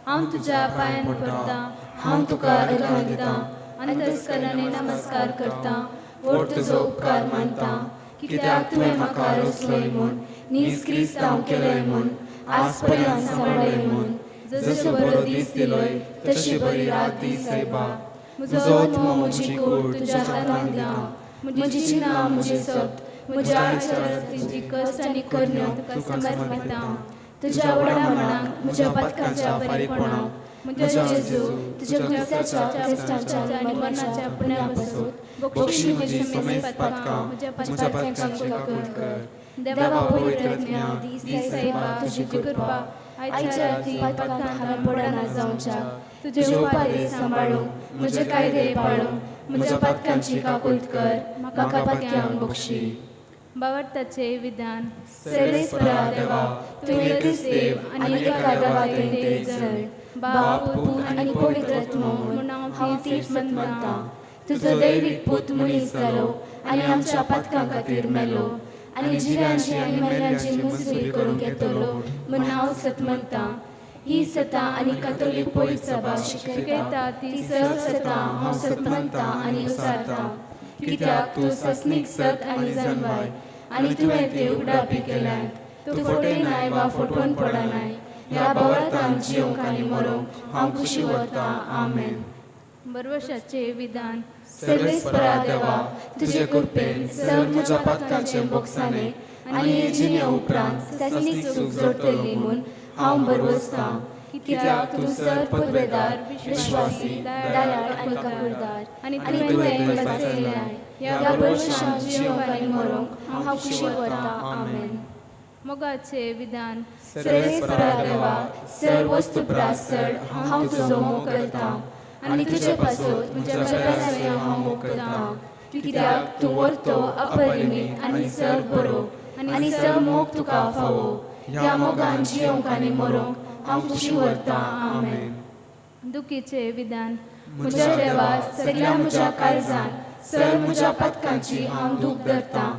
हांव तुज्या पांयान पडटा, हांव तुका अर्घां दितां, अंतस्करणाने नमस्कार करता, व्हड तुजो उपकार मानता, कित्याक तुवें म्हाका रचलोय म्हूण, नीज क्रिस्तांव केलोय म्हूण, आज पर्यंत सांबाळ्ळोय म्हूण, जसो बरो दीस दिलोय तशी बरी रात दी सायबा. म्हजो आत्मो म्हजी कूड तुज्या हातान दिता, म्हजी चिन्नां म्हजे सत म्हज्या तुजी कश्ट आनी करण्यो तुका समर्पिता. तुज्या व्हडा मनाक म्हज्या पातकांच्या फारीकपणाक, म्हज्या जेजू तुज्या क्रिस्ताच्या कश्टांच्या आनी मरणाच्या पुण्या पासून बक्षी म्हजी समेस्त पातकां, म्हज्या पातकांची काकूट कर. देवा पवित्र आत्म्या, दी सायबा तुजी कृपा आयच्या राती पातकांत हांवें पडना जावच्याक, तुजे उपादे सांबाळूंक, म्हजे कायदे पाळूंक, म्हज्या पातकांची काकूट कर, म्हाका पातक्यांक बक्षी. भावार्थाचे विधान. सर्वेस्परा देवा, तूं एकच देव आनी एका देवा थंय एक जण, बाप, पूत आनी पवित्र आत्मो म्हूण हांव तीर्थ मानतां. तुजो दैवीक पूत मनीस जालो आनी आमच्या पातकां खातीर मेलो आनी जिव्यांची आनी मेल्यांची मुसरी करूंक येतलो म्हूण हांव सत मानतां. ही सता आनी कथोलीक पवित्र सभा शिकयता ती सर्व सता हांव सत मानतां आनी उसारतां, कित्याक तूं सस्नीक सत आनी जनवाय आनी तुवें ते उगडापी केल्यात. तूं फटय नाय वा फटोवन पडनाय. ह्या भावार्थान जिवंक आनी मरोंक हांव खुशी व्हरतां. आमेन. बरवशाचें विधान. सर्वेस्परा देवा, तुजे कृपेन सर म्हज्या पातकांचे बोगसाणे आनी हे जिणे उपरांत सासणीक सूख जोडटली म्हूण हांव बरवसतां, कित्याक तूं सर पदवेदार, विश्वासी, दयाळ आनी काकुळदार आनी तुवें वाचयल्याय. ह्या भरवशान जिवंक आनी मरोंक हांव खुशी व्हरतां. आमेन. मोगाचें विधान. सर्वेस्परा देवा, सर वस्तू प्रास चड हांव तुजो मोग करतां आनी तुजे पासत म्हज्या पेल्याचो हांव मोग करतां, कित्याक तूं व्हरतो अपरिमीत आनी सर बरो आनी सर मोग तुका फावो. ह्या मोगान जिवंक आनी मरोंक हांव खुशी व्हरतां. आमेन. दुखीचें विधान. म्हज्या देवा, सगल्या म्हज्या काळजान सर म्हज्या पातकांची हांव दूख धरतां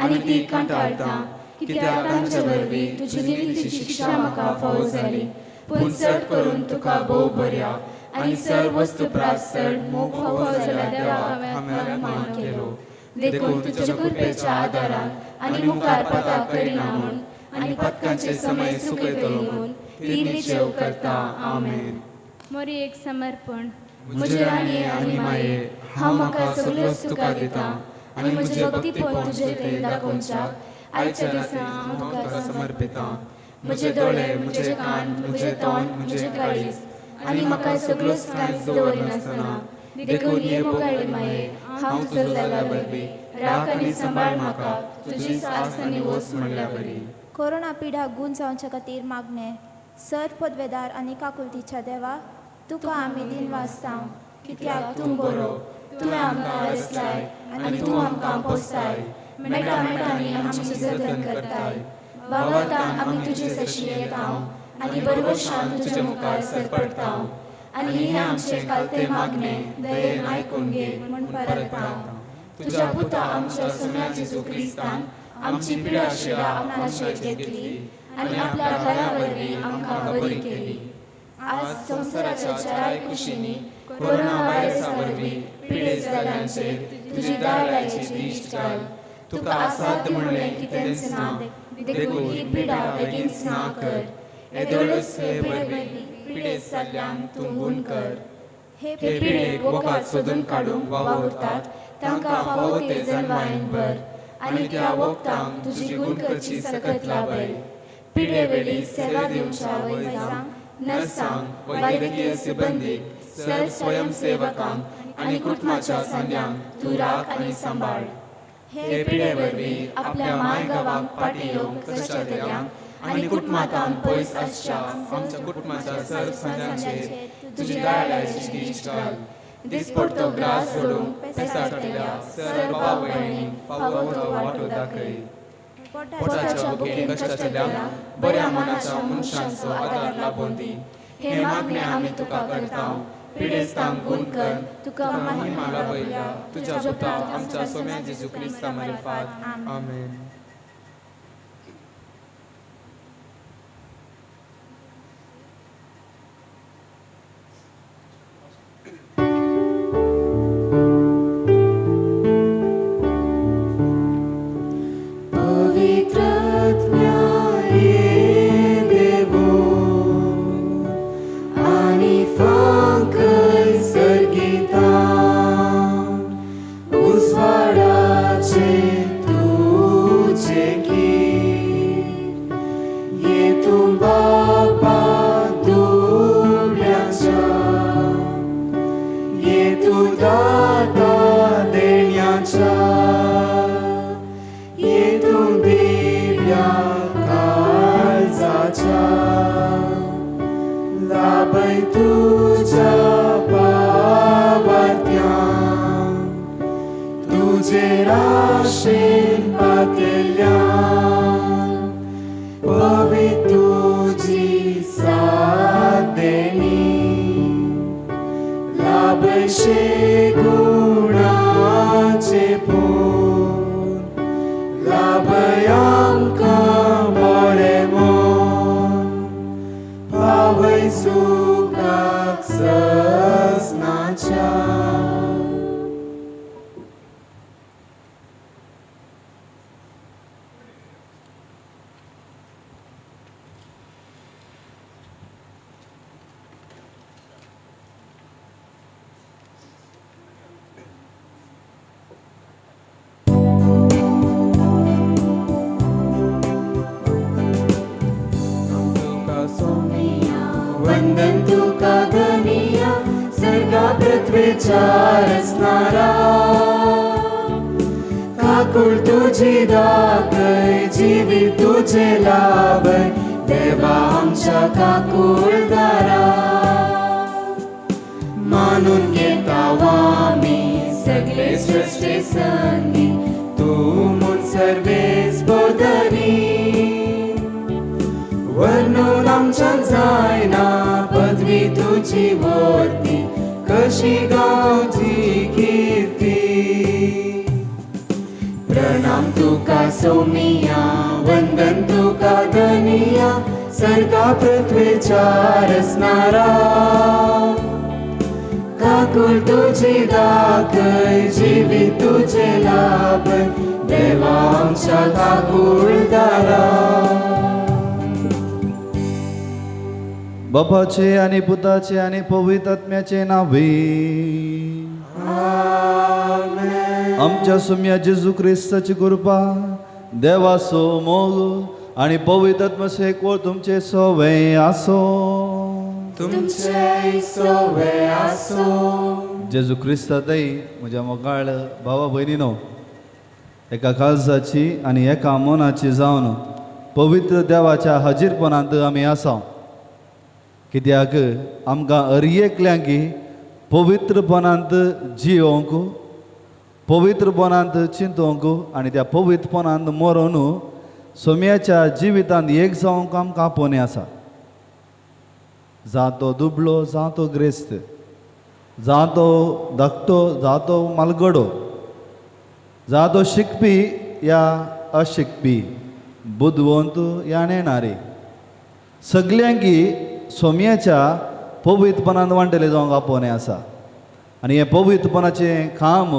आनी ती कंटाळटां, कित्याक तांचे वरवीं तुजी नितीची शिक्षा म्हाका फावो जाली. पूण चड करून तुका भोव बऱ्या आनी सर वस्तू प्रास चड मोग फावो जाल्या देवाक हांवें अपमान केलो. देखून तुज्या कृपेच्या आदारान आनी मुखार पाताक करिना म्हूण आनी पातकांचे समय सुकयतलो म्हूण ती निश्चेव करता. आमेन. मोरी एक समर्पण. म्हजे राणये आनी माये, हांव म्हाका सगळोच तुका दितां आनी म्हजें भक्तीपण तुजे थंय दाखोवच्याक आयच्या दिसा हांव तुका समर्पितां. म्हजे दोळे, म्हजे कान, म्हजें तोंड, म्हजें काळीज आनी म्हाका सगळोच कांयच दवरिनासतना, देखून हे मोगाळे माये, हांव तुजो जाल्या वरवीं राख आनी सांबाळ म्हाका तुजी आस आनी वस म्हणल्या बरी. कोरोना पिडा गूण जावच्या खातीर मागणें. सर पदवेदार आनी काकुळटीच्या देवा, तुका आमी दिनवासतां, कित्याक तूं बरो, तुवें आमकां रचलाय आनी तूं आमकां पोसताय, मेटा मेटांनी आमची जतन करताय. भावार्थान आमी तुजे सशी येता आनी बरवशान तुजे मुखार सरपडटा आनी हें आमचें कालतें मागणें दयेन आयकून घे म्हूण परता. तुज्या पुता आमच्या सोम्या जेजू क्रिस्तान आमची पिडा शिडा आपणाचेर घेतली आनी आपल्या घरा वरवीं आमकां बरी केली. आज संवसाराच्या चाराय कुशींनी कोरोना व्हायरसा वरवीं पिडेस्त जाल्यांचेर तुजी दयाळायेची दिश्ट घाल. तुका असाध्य म्हणलें कितेंच ना, देखून ही पिडा बेगीनच ना कर. येदोळच हे वरवीं पिडेस्त जाल्ल्यांक तूं गूण कर. हे हे पिडेक वखद सोदून काडूंक वावुरतात तांकां फावो ते जनवायन भर आनी त्या वखदांक तुजी गूण करची सकत लाभय. पिडे वेळी सेवा दिवच्या वैजांक, नर्सांक, वैद्यकीय सिबंदीक, सर स्वयंसेवकांक आनी कुटुंबाच्या सांद्यांक तूं राख आनी सांबाळ. हे पिडे वरवीं आपल्या मायगांवाक फाटीं येवंक कश्टतल्यांक आनी कुटुंबांत पयस आसच्या आमच्या कुटुंबाच्या सर्व सांद्यांचेर तुजी दयाळायेची दिश्ट घाल. दिसपडतो ग्रास जोडूंक पेसाटतल्या सर्व भाव भयणींक फावो तो वाटो दाखय. पोटाच्या भुकेन कश्टतल्यांक बऱ्या मनाच्या मनशांचो आदार लाबून दी. हे मागणें आमी तुका करता, पिडेस्तांक गूण कर, तुका महिमा लाभयल्या तुज्या पुता आमच्या सोम्या जेजू क्रिस्ता मारिफात. आमेन. लाभय तुज्या भावार्थ्यांक तुजे राशेन पातेल्यांक पवित्र तुजी साथ देणी लाभशे गुणाचे पूण लाभय आमकां बरें मन पावय सुखाक ससनाच्या. तुका सोमिया वंदन तुका धनिया सर्गा पृथ्वेच्या रचणारा काकूळ तुजी दाखय जिवीत तुजे लाभय देवा आमच्या काकूळदारा. मानून घेता आमी सगळे सृश्टे संगी तूं म्हूण सर्वेस बोधनी वर्णून आमच्यान जायना पदवी तुजी वर्ती कशी गांव तुजी कीर्ती. प्रणाम तुका सोमिया वंदन तुका धनिया सर्गा पृथ्वेच्या रचणारा काकूळ तुजी दाखय जिवीत तुजे लाभय देवा आमच्या काकूळदारा. बापाचे आनी पुताचे आनी पवित्र आत्म्याचे नावे आमच्या सुम्या जेजू क्रिस्ताची कृपा देवाचो मोग आनी पवित्र आत्म्याचो एकवट तुमचे सोवे आसो. तुमचे सोवे आसो. जेजू क्रिस्ता दई म्हज्या मोगाळ भावा भयणीनो एका काळजाची आनी एका मनाची जावन पवित्र देवाच्या हाजीरपणांत आमी आसा. कित्याक आमकां हर एकल्यांकी पवित्रपणांत जियोंक पवित्रपणांत चिंतोंक आनी त्या पवित्रपणांत मरोन सोम्याच्या जिवितांत एक जावंक आमकां आपोवणें आसा. जातो दुबळो जातो ग्रेस्त जातो धाकटो जातो मालगडो जातो शिकपी या अशिकपी बुदवंत या नेणारे सगल्यांकी सोम्याच्या पवित्रपणान वांटले जावंक आपोवणें आसा. आनी हें पवित्रपणाचें काम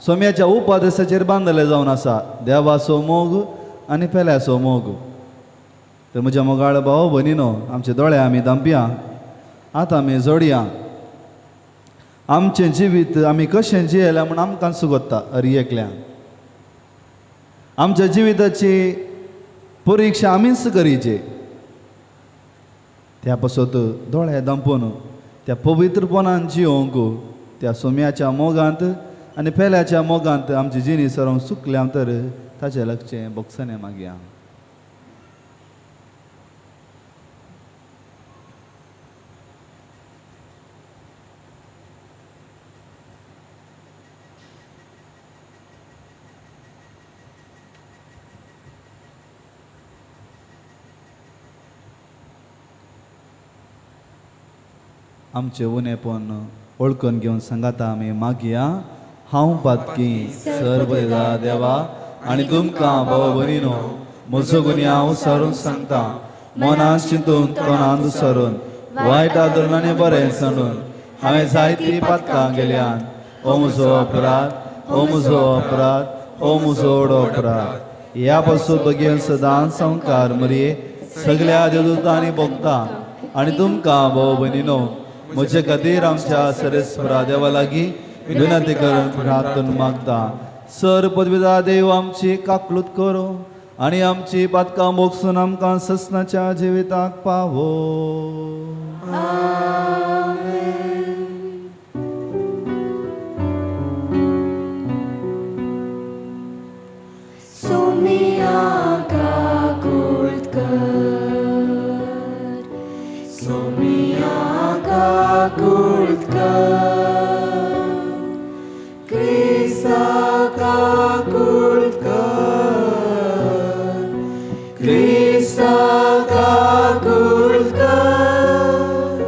सोम्याच्या उपादेसाचेर बांदलें जावन आसा. देवाचो मोग आनी पेल्याचो मोग. तर म्हज्या मोगाळ भाव भयणीनो आमचे दोळे आमी धांपया आतां आमी जोडया आमचें जिवीत आमी कशें जियेलें म्हूण आमकां सुगोत्ता हर एकल्यान. आमच्या जिविताची परिक्षा आमीच करीची. त्या पासत दोळे धांपून त्या पवित्रपणान जियोंक त्या सोम्याच्या मोगांत आनी पेल्याच्या मोगांत आमची जिणी सरोवंक चुकल्या तर ताचें लागचें बोगसणें मागया. आमचें उणेपण वळखून घेवन सांगाता आमी मागया. हांव पातकी सर्वदा देवा आनी तुमकां भाव भयणीनो म्हजो गुन्यांव सारून सांगता मनान चिंतून तोंडान दुसरून वायट आदरून आनी बरें सांडून हांवें जायतीं पातकां केल्यान. ओ म्हजो अपराध, ओ म्हजो अपराध, ओ म्हजो व्हडो अपराध. ह्या पासून बगेन सदांच संवकार मरये सगल्या देवदूतांनी भोगता आनी तुमकां भाव भयणीनो म्हजे खातीर आमच्या सरेस्परा देवा लागीं विनंती करून प्रार्थना मागता. सर पदवीदा देव आमची काकलूत करूं आनी आमची पातकां भोगसून आमकां ससनाच्या जिविताक पावो. सोमिया काकूळत कर, सोमिया काकूळत कर, क्रिस्ता काकूळत कर, क्रिस्ता काकूळत कर,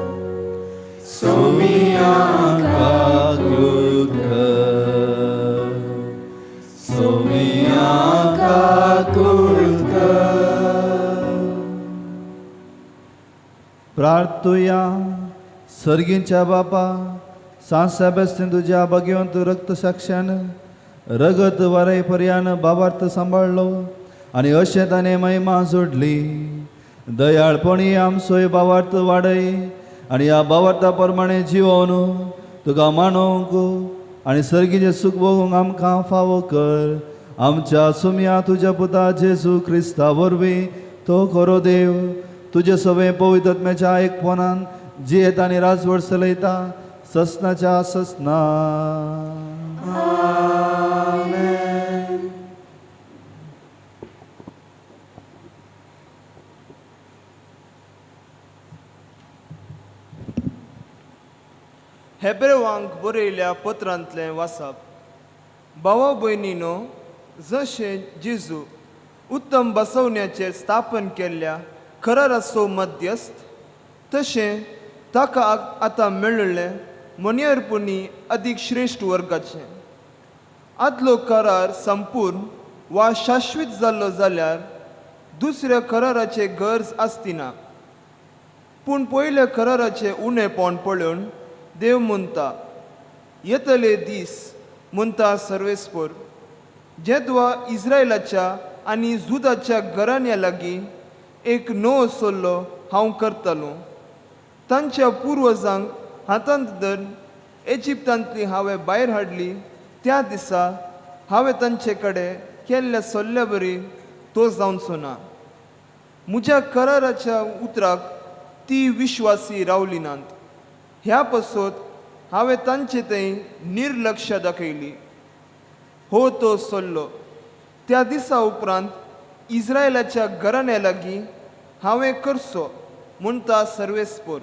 सोमिया काकूळत कर, सोमिया काकूळत कर. प्रार्थुया. सर्गींच्या बापा, सांत सेबेस्तीन तुज्या भाग्यवंत रक्त साक्षान रगत वारय पर्यान बाबार्थ सांबाळ्ळो आनी अशें ताणें महिमा जोडली. दयाळपणी आमचोय बावार्थ वाडय आनी ह्या बावार्था प्रमाणें जिवोन तुका मानूंक आनी सर्गीचें सूख भोगूंक आमकां फावो कर. आमच्या सुमया तुज्या पुता जेजू क्रिस्ता वरवीं तो खरो देव तुजे सगळें पवित्र आत्म्याच्या एकपणान जियेत आनी राजवट चलयता ससनाच्या ससना. हेब्रेवांक बरयल्या पत्रांतलें वाचप. भावा भयणीनो, जशें जेजू उत्तम बसवण्याचेर स्थापन केल्ल्या कराराचो मध्यस्थ, तशें ताका आतां मेळिल्लें मनियरपणी अदीक श्रेश्ठ वर्गाचें. आदलो करार संपूर्ण वा शाश्वीत जाल्लो जाल्यार दुसऱ्या कराराचे गरज आसती ना. पूण पयल्या कराराचें उणेपण पळोवन देव म्हणटा, येतले दीस म्हणटा सर्वेस्पर, जेद्वा इस्रायलाच्या आनी जुदाच्या घराण्या लागीं एक नवो सल्लो हांव करतलो. तांच्या पुर्वजांक हातांत धरून इजिप्तांतली हांवें भायर हाडली त्या दिसा हांवें तांचे कडेन केल्ल्या सल्ल्या बरी तो जावचो ना. म्हज्या कराराच्या उतराक ती विश्वासी रावली नात. ह्या पासत हांवें तांचे थंय निर्लक्ष दाखयली. हो तो सल्लो त्या दिसा उपरांत इस्रायलाच्या घराण्या लागीं हांवें करचो म्हणटा सर्वेस्पर.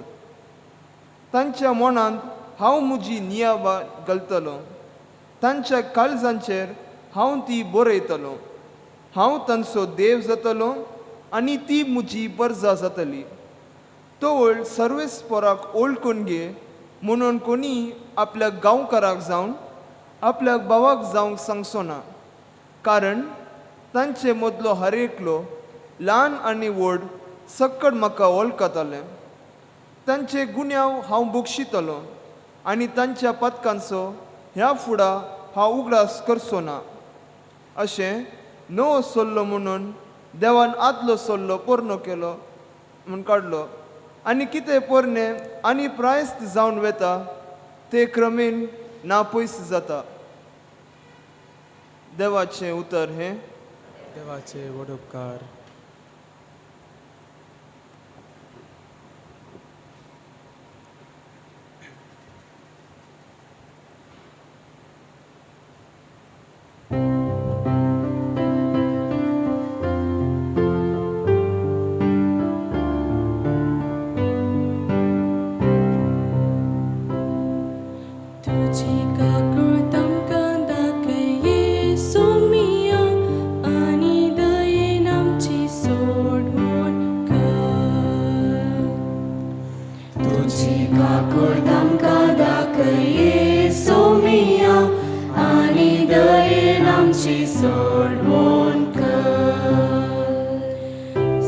तांच्या मनांत हांव म्हजी नियावा घालतलो, तांच्या काळजांचेर हांव ती बरयतलो. हांव तांचो देव जातलो आनी ती म्हजी परजा जातली. तवळ सर्वेस्पराक ओळखून घे म्हणून कोणी आपल्या गांवकाराक जावन आपल्या भावाक जावंक सांगचो ना, कारण तांचे मदलो हर एकलो ल्हान आनी व्हड सक्कड म्हाका वळखतालें. तांचे गुन्यांव हांव बक्षितलो आनी तांच्या पदकांचो ह्या फुडा हांव उगडास करचो ना. अशें नवो सल्लो म्हणून देवान आदलो सल्लो पोरणो केलो म्हूण काडलो आनी कितें पोरणें आनी प्रायस्त जावन वता ते क्रमेन ना पयस जाता. देवाचें उतर हें. देवाचे व्हड उपकार. तुजी काकूळत आमकां दाखय सोमिया आनी दयेन आमची सोडवण कर. तुजी काकूळत आमकां दाखय सोमिया आनी दयेन आमची सोडवण कर.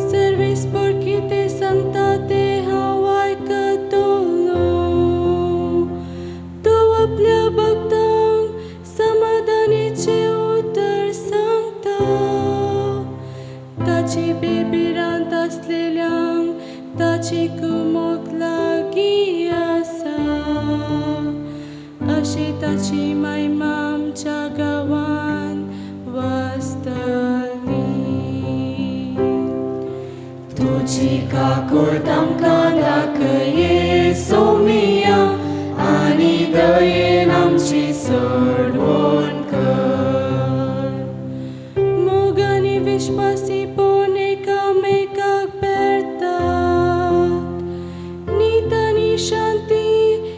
सर्वेस्पर कितें सांगता तें हांव आयकतलो. तो आपल्या भक्तांक समाधानाचें उतर सांगता. ताची बेबिरांत आसलेल्यांक ताची कुमोक लागीं आसा. अशी ताची महिमा आमच्या गांवांत वसतली. तुजी काकूळत आमकां दाखय सोमिया आनी दयेन आमची सोडवण कर. मोग आनी विश्वासीपण एकामेकाक पेरतात. नीत आनी शांती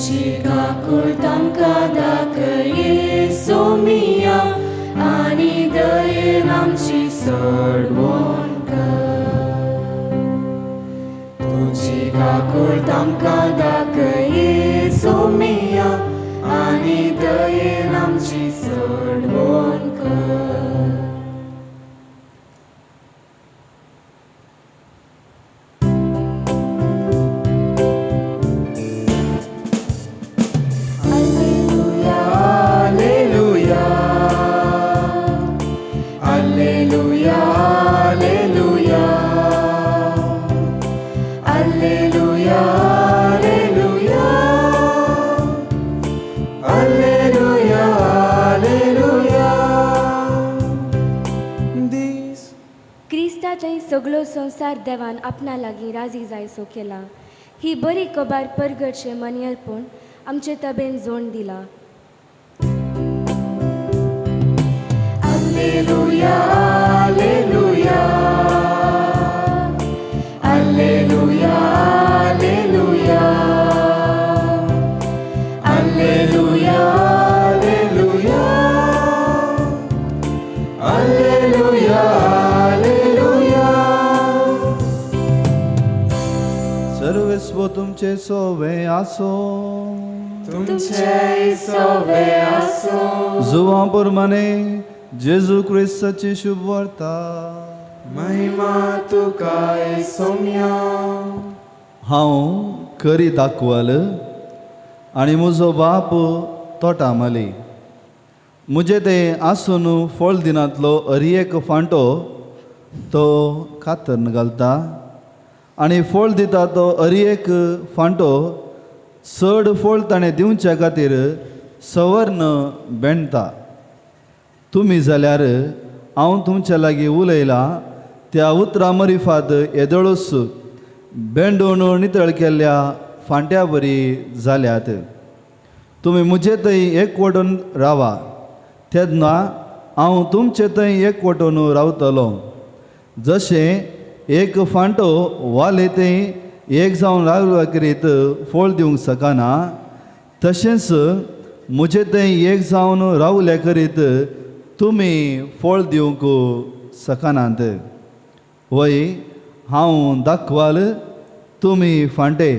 तुजी काकूळ आमकां दाखय सोमिया आनी दयेन आमची सोडवण कर. तुजी काकूळ आमकां दाखय सोमिया आनी दयेन आमची सोडवण कर. Alleluia, Alleluia, Alleluia, Alleluia, Alleluia, Alleluia, Alleluia. दीस क्रिस्तांतय सगळो संवसार देवान आपणा लागीं राजी जायसो केला. ही बरी खबर परगटचें मनियरपण आमचे तबेन जोड दिला. Alleluia, Alleluia, Alleluia, Alleluia, Alleluia, Alleluia, Alleluia, Alleluia. सर्वेस्व तुमचे सोवे आसो. तुमचे सोवे आसो. जुवां प्रमाणे जेजू क्रिस्ताची शुभ वार्ता. महिमा तुका सोम्या. हांव करी दाखवाल आनी म्हजो बाप तोटा माली. म्हजे तें आसून फळ दिनांतलो हर एक फांटो तो कातरन घालता आनी फळ दिता तो हर एक फांटो चड फळ ताणें दिवच्या खातीर सवर्ण बेणता. तुमी जाल्यार हांव तुमच्या लागीं उलयलां त्या उतरां मरिफात येदोळूच बेंडून नितळ केल्ल्या फांट्या बरी जाल्यात. तुमी म्हजे थंय एकवटून रावा, तेन्ना हांव तुमचे थंय एकवटून रावतलो. जशें एक फांटो वाले थंय एक जावन रावल्या करीत फळ दिवंक शकना, तशेंच म्हजे थंय एक जावन रावल्या करीत तुमी फळ दिवंक शकनात. वय हांव दाखवाल, तुमी फांटे.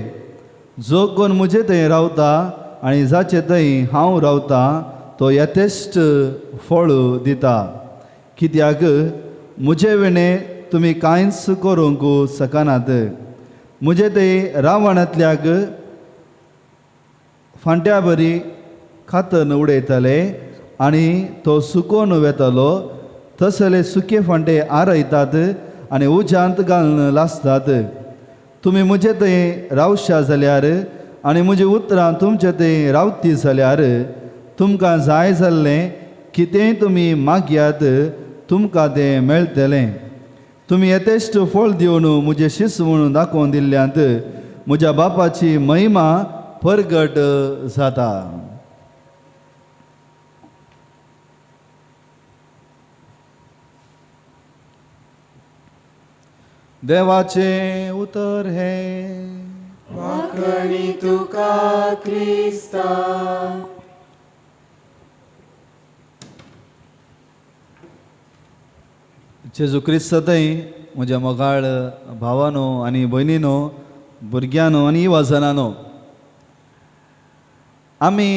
जो कोण म्हजे थंय रावता आनी जाचे थंय हांव रावता तो यथेश्ट फळ दिता, कित्याक म्हजे विणें तुमी कांयच करूंक शकनात. म्हजे थंय रावणांतल्याक फांट्या बरी खातन उडयतले आनी तो सुकोवन वेतलो. तसले सुके फांटे आरयतात आनी उज्यांत घालून लासतात. तुमी म्हजे थंय रावशा जाल्यार आनी म्हजी उतरां तुमचे थंय रावती जाल्यार तुमकां जाय जाल्लें कितेंय तुमी मागयात, तुमकां तें मेळटलें. तुमी यथेश्ट फळ दिवन म्हजें शिस्त म्हणून दाखोवन दिल्ल्यांत म्हज्या बापाची महिमा परगट जाता. देवाचें उतर हें. वाकणी तुका क्रिस्ता. जेजू क्रिस्त थंय म्हज्या मोगाळ भावानो आनी भयणीनो, भुरग्यांनो आनी युवाजनानो, आमी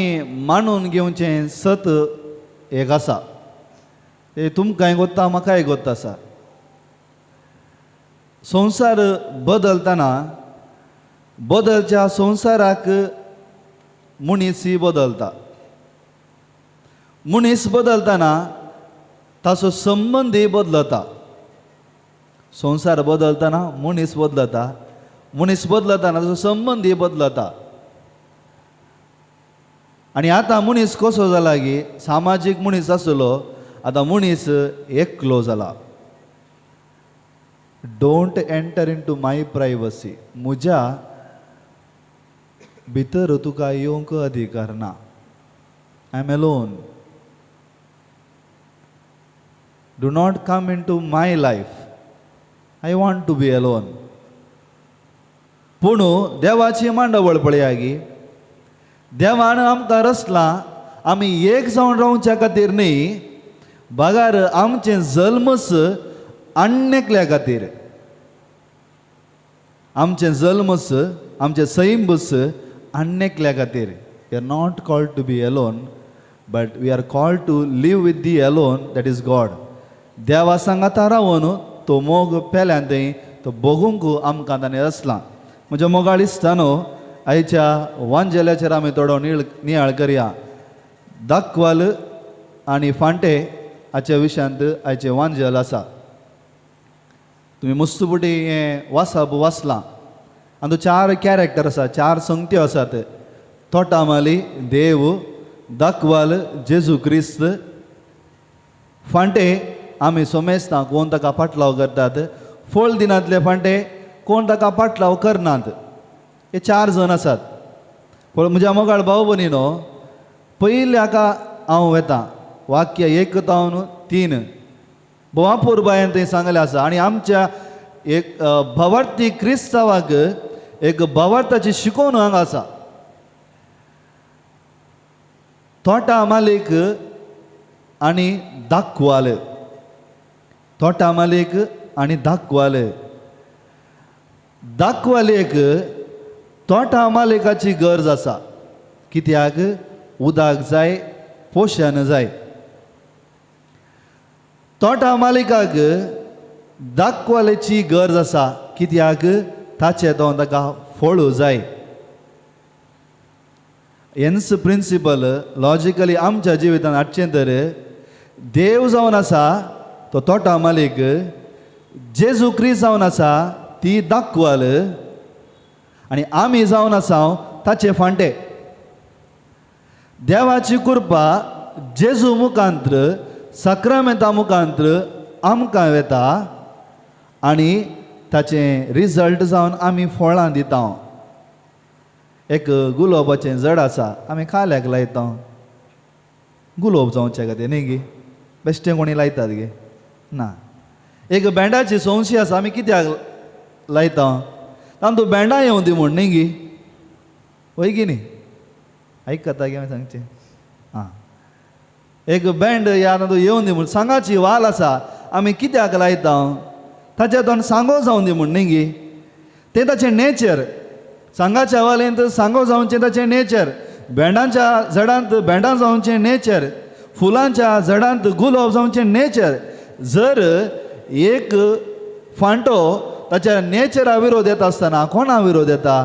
मानून घेवचें सत एक आसा. तें तुमकांय गोत्ता, म्हाकाय गोत्त आसा. संवसार बदलतना बदलच्या संवसाराक मनीसय बदलता. मनीस बदलतना ताचो संबंदय बदलता. संवसार बदलतना मनीस बदलता, मनीस बदलतना ताचो संबंदय बदलता. आनी आतां मनीस कसो जाला की सामाजीक मनीस आसलो, आतां मनीस एकलो जाला. Don't enter into my privacy. म्हज्या भितर तुका येवंक अधिकार ना. I am alone. Do not come into my life. I want to be alone. पूण देवाची मांडावळ पळया की देवान आमकां रचलां आमी एक जावन रावच्या खातीर न्ही, बगार आमचें जल्मच आण्णेकल्या खातीर, आमचें जल्मच आमचें सैंबच आण्णेकल्या खातीर. We are not called to be alone, but we are called to live with the alone, that is God. देवा सांगाता रावन तो मोग पेल्यान थंय तो भोगूंक आमकां ताणें रचलां. म्हज्या मोगाळ इश्टानो, आयच्या वांजेल्याचेर आमी थोडो नियाळ करया. दाखवाल आनी फांटे हाच्या विशयांत आयचें वांजेल आसा. तुमी मुस्तुपुटी हें वाचप वाचलां. आनी चार कॅरेक्टर आसा, चार संगत्यो आसात. तोटामाली देव, दाखवाल जेजू क्रिस्त, फांटे आमी सोमेस्तां कोण ताका फाटलाव करतात, फळ दिनांतले फांटे कोण ताका फाटलाव करनात. हे चार जण आसात. पूण म्हज्या मोगाळ भाव भयणीनो, पयलीं हाका हांव वेता वाक्य 1 तावन 3 भोवापूर बायन थंय सांगलें आसा. आनी आमच्या एक भावार्थी क्रिस्तांवाक एक भावार्थाची शिकोवन हांगा आसा. तोटा मालीक आनी दाखवाल, तोटा मालीक आनी दाखवाल. दाखवालेक तोटा मालिकाची गरज आसा. कित्याक? उदक जाय, पोशण जाय. तोटा मालिकाक दाखवालेची गरज आसा. कित्याक? ताचे तो ताका फळ जाय. हेंच प्रिंसिपल लॉजिकली आमच्या जिवितांत हाडचें तर देव जावन आसा तो तोटा मालीक, जेजू क्रिस्त जावन आसा ती दाखवाल, आनी आमी जावन आसा ताचे फांटे. देवाची कृपा जेजू मुखांत्र साक्रामेंता मुखांत्र आमकां वेता आनी ताचें रिजल्ट जावन आमी फळां दिता. एक गुलोबाचें जड आसा, आमी खाल्याक लायता गुलोब जावचे खातीर न्ही गे, बेश्टें कोणी लायतात गे ना. एक बेंडाची सोंशी आसा, आमी कित्याक लायता? तातूंत बेंडां येवं दी म्हूण न्ही गे, वय गी न्ही? आयकता गे हांवें सांगचें? आं, एक बँड ह्या तातूंत येवं दी म्हूण. सांगाची वाल आसा, आमी कित्याक लायता? ताच्या तोंड सांगो जावं दी म्हूण न्ही गे. तें ताचें नेचर. सांगाच्या वालेंत सांगो जावचें ताचें नेचर, बेंडांच्या झाडांत बेंडां जावचें नेचर, फुलांच्या झाडांत गुलाब जावचें नेचर. जर एक फांटो ताच्या नेचरा विरोध येता आसतना कोणा विरोध येता?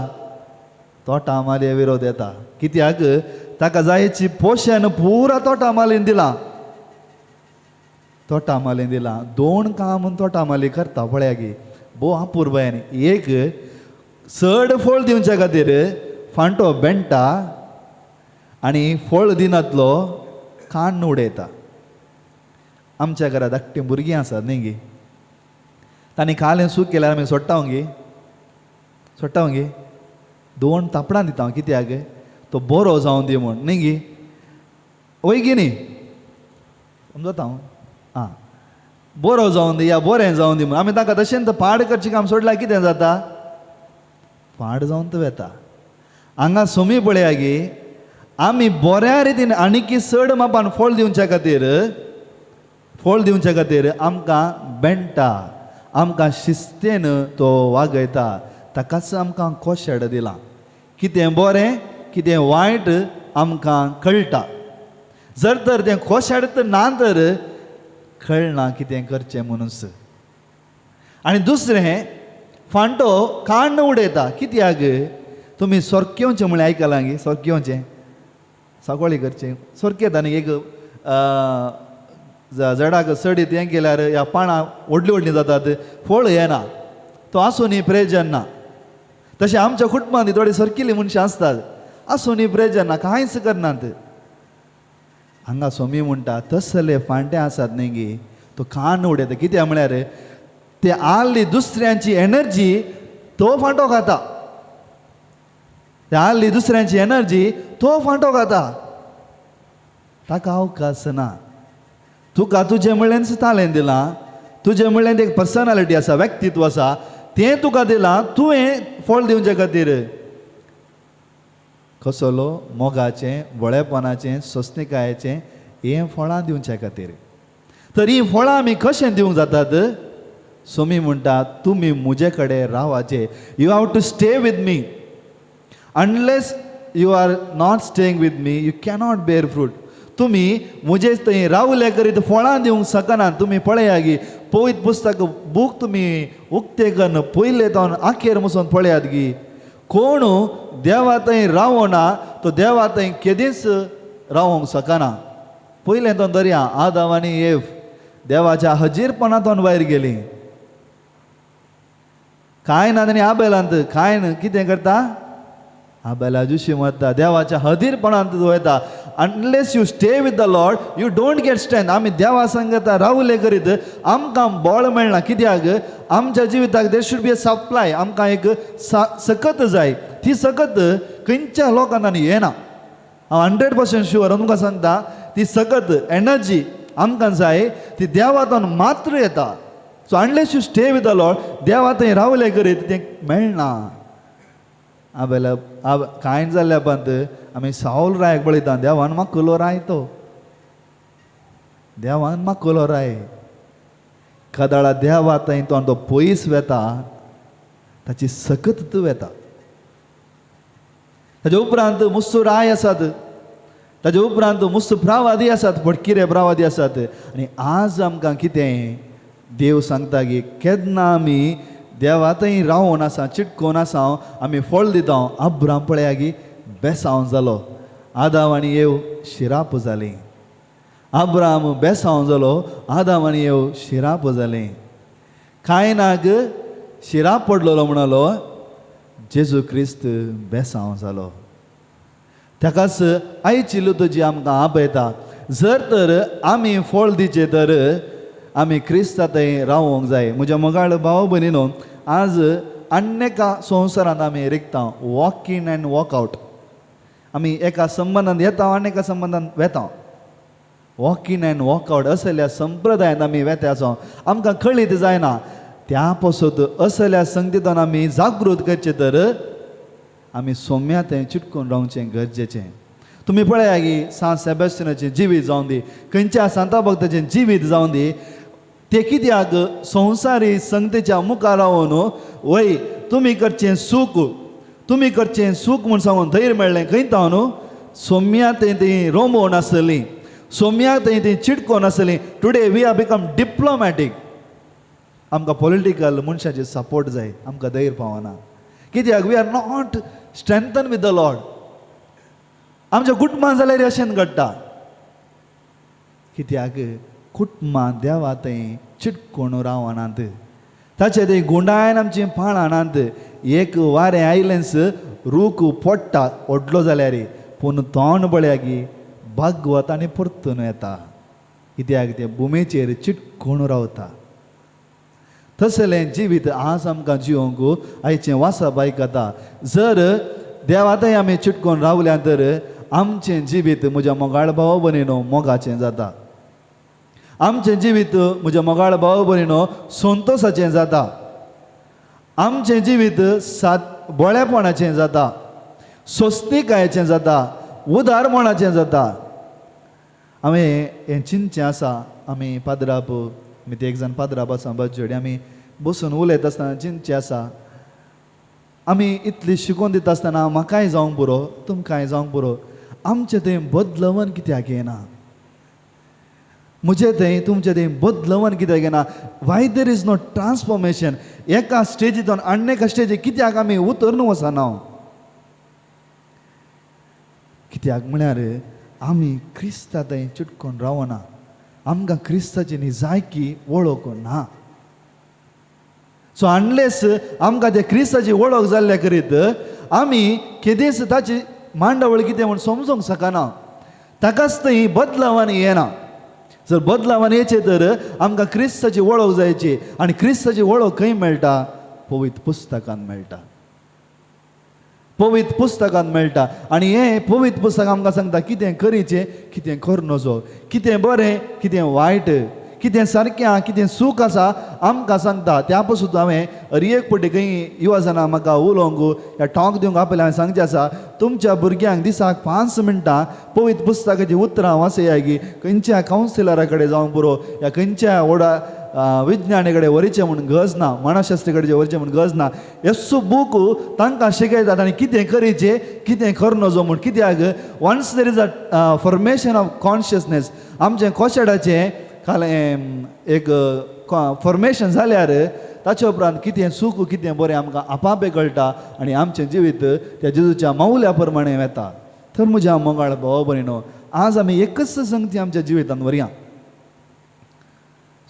तोटा मालये विरोध येता. कित्याक? ताका जायची पोशण पुरा तोटा मालीन दिलां, तोटा मालीन दिलां. दोन काम तोटा माली करता पळया की भोव अपुरबायेन. एक चड फळ दिवच्या खातीर फांटो बेंडटा आनी फळ दिनातलो काण्ण उडयता. आमच्या घरा धाकटीं भुरगीं आसात न्ही गे, तांणी कालें सूक केल्यार आमी सोडटा गे, सोडटा गे, दोन थापडां दिता. कित्याक? तो बरो जावं दी म्हूण न्ही गे, वय गी न्ही? समजता हांव? आं, बरो जावं दी या बरें जावं दी म्हूण आमी ताका तशेंच पाड करचें काम सोडल्यार कितें जाता? पाड जावन तो वेता. हांगा सोमी पळया गे, आमी बऱ्या रितीन आनीकी चड मापान फळ दिवच्या खातीर, फळ दिवच्या खातीर आमकां बेंडटा, आमकां शिस्तेन तो वागयता. ताकाच आमकां कोशेड दिलां. कितें बरें कितें वायट आमकां कळटा. जर तर तें कोशेड तर ना तर कळना कितें करचें म्हणून. आनी दुसरें फांटो काण्ण उडयता. कित्याक? तुमी सोरकेवचें म्हळ्यार आयकलां गे? सोरकेवचें सगळी करचें सोरकेता न्ही. एक झाडाक सडीत हें केल्यार ह्या पानां व्हडलीं व्हडलीं जातात, फळ येना, तो आसून प्रेजन ना. तशें आमच्या कुटुंबांत थोडी सरकिल्लीं मनशां आसतात, आसून प्रेजन ना, कांयच करनात. हांगा स्वामी म्हणटा तसले फांटे आसात न्ही गे, तो कान उडयता. कित्याक म्हळ्यार ते आहली दुसऱ्यांची एनर्जी तो फांटो खाता, ते आहली दुसऱ्यांची एनर्जी तो फांटो खाता. ताका अवकाश ना. तुका तुजें म्हणल्यार तालेंत दिलां, तुजें म्हणल्यार एक पर्सनालिटी आसा, व्यक्तित्व आसा, तें तुका दिलां तुवें फळ दिवचे खातीर. कसलो मोगाचें, बळेपणाचें, सोंसणिकायेचें हें फळां दिवचे खातीर. तर हीं फळां आमी कशें दिवंक जातात? सोमी म्हणटा तुमी म्हजे कडेन रावाचे. You have to stay with me. Unless you are not staying with me you cannot bear fruit. तुमी म्हजे थंय रावले करीत फळां दिवंक शकना. तुमी पळया गी पवित्र पुस्तक बूक तुमी उक्ते कन्न पयले तावन आखेर मसून पळयात गी, कोण देवा थंय रावना तो देवा थंय केदींच रावोंक शकना. पयलें तो दर्या आदाव आनी एफ देवाच्या हजीरपणांतून भायर गेली. कांय ना आनी आबेलांत कांय ना कितें करता? आबेला जुशी मरता. देवाच्या हजीरपणांत वयता. Unless you stay with the Lord you don't get strength. आमी देवा संगता रावले करीत आमकां बळ मेळना. कित्याक? आमच्या जिविताक there should be a supply. आमकां एक सकत जाय. ती सकत खंयच्या लोकांनी येना. हांव 100% शुअर तुमकां सांगता, ती सकत एनर्जी आमकां जाय ती देवातून मात्र येता. So unless you stay with the Lord, देवा थंय रावले करीत तें मेळना. आबेला आब कांय जाल्ल्या उपरांत आमी सावल रायाक पळयता, देवान माकुलो राय तो, देवान माकुलो राय. कदाळा देवा थंय तो तो पयस वेता, ताची सकत तूं वेता. ताजे उपरांत मुस्सू राय आसात, ताजे उपरांत मुस्सू प्रावादी आसात, फटकिरे प्रावादी आसात. आनी आज आमकां कितें देव सांगता की केन्ना आमी देवा थंय रावोन आसा, चिटकोन आसा, आमी फळ दिता. अब्राम पळया की बेसांव जालो, आदाव आनी येव शिराप जाली. अब्राम बेसांव जालो, आदाव आनी येव शिराप जाली. कांय नाग शिराप पडलेलो म्हणलो, जेजू क्रिस्त बेसांव जालो. ताकाच आयची लुतजी आमकां आपयता, जर तर आमी फळ दिचें तर आमी क्रिस्ता थंय रावोंक जाय. म्हज्या मोगाळ भाव भयणीनो, आज अन्य एका संवसारांत आमी रिगता, walk in and walk out. आमी एका संबंदान येता आनी एका संबंदान वेता. Walk in and walk out असल्या संप्रदायांत आमी वेता आसा, आमकां कळीत जायना. त्या पासत असल्या संगतींतून आमी जागृत करचें तर आमी सोम्या थंय चिटकून रावचें गरजेचें. तुमी पळया की सांत सेबेस्टिनाचें जिवीत जावन दी, खंयच्या सांता भक्ताचें जिवीत जावन दी, ते कित्याक संवसारी संगतीच्या मुखार रावन वय तुमी करचें सूख, तुमी करचें सूख म्हूण सांगून धैर्य मेळ्ळें खंय तावन? सोम्या थंय ती रोमोवन आसली, सोम्या थंय ती चिटकोन आसली. Today we are become diplomatic. आमकां पॉलिटिकल मनशाचे सपोर्ट जाय, आमकां धैर्य पावना. कित्याक? We are not strengthen with the Lord. आमच्या कुटुंबान जाल्यार अशें घडटा. कित्याक? कुटुंबां देवा थंय चिटकोन रावनात, ताचे ते गुंडायन आमची पाळां नात. एक वारें आयलेंच रूख पडटा व्हडलो जाल्यार, पूण तोंड पळया की भागवत आनी परतून येता. कित्याक? ते भुमेचेर चिटकोन रावता. तसलें जिवीत आज आमकां जिवंक आयचें वाचप आयकता. जर देवातय आमी चिटकोन रावल्या तर आमचें जिवीत म्हज्या मोगाळ भाव भयणीनो मोगाचें जाता. आमचें जिवीत म्हज्या मोगाळ भाव भयणीनो संतोसाचें जाता. आमचें जिवीत सात बळेपणाचें जाता, सोंसणिकायेचें जाता, उदारपणाचें जाता. आमी हें चिंतचें आसा. आमी पाद्राप, आमी ते एक जाण पाद्राप आसा बजोडी, आमी बसून उलयत आसतना चिंतचें आसा. आमी इतली शिकोवन दिता आसतना म्हाकाय जावंक पुरो, तुमकांय जावंक पुरो, आमचें थंय बदलवन कित्याक येना? म्हजें थंय तुमचें थंय बदलवन कित्याक येना? Why there is no transformation? एका स्टेजीतून आनी एका स्टेजी कित्याक आमी उतरून वचना? कित्याक म्हळ्यार आमी क्रिस्ता थंय चिटकोन रावना. आमकां क्रिस्ताची निजायकी वळख ना. सो अनलेस आमकां ते क्रिस्ताची वळख जाल्ल्या करीत आमी केदींच ताची मांडावळ कितें म्हूण समजूंक शकना. ताकाच थंय बदलावान येना. जर बदलावान येचें तर आमकां क्रिस्ताची वळख जायची. आनी क्रिस्ताची वळख खंय मेळटा? पवित्र पुस्तकान मेळटा, पवित्र पुस्तकान मेळटा. आनी हें पवित्र पुस्तक आमकां सांगता कितें करीचें, कितें कर नजो, कितें बरें, कितें वायट, कितें सारकें आहा, कितें सूख आसा आमकां सांगता. त्या पसून हांवें हर एक पटी खंय युवा जाणां म्हाका उलोवंक या टॉक दिवंक आपल्याक हांवें सांगचें आसा, तुमच्या भुरग्यांक दिसाक 5 मिनटां पवित्र पुस्तकाचीं उतरां वाचया की खंयच्या कावन्सिलरा कडेन जावंक पुरो या खंयच्या व्हडा विज्ञानी कडेन व्हरचें म्हूण गरज ना, मानसशास्त्री कडेन व्हरचें म्हूण गरज ना. येसो बूक तांकां शिकयतात आनी कितें करीचें कितें कर नजो म्हूण. कित्याक once there is a formation of consciousness, आमचें कोशेडाचें काल एक फॉर्मेशन जाल्यार ताचे उपरांत कितें सूख कितें बरें आमकां आपापे कळटा आनी आमचें जिवीत त्या जेजूच्या मावल्या प्रमाणें वता. तर म्हज्या मोगाळ भाव भयणो, आज आमी एकच संगती आमच्या जिवितांत व्हरया,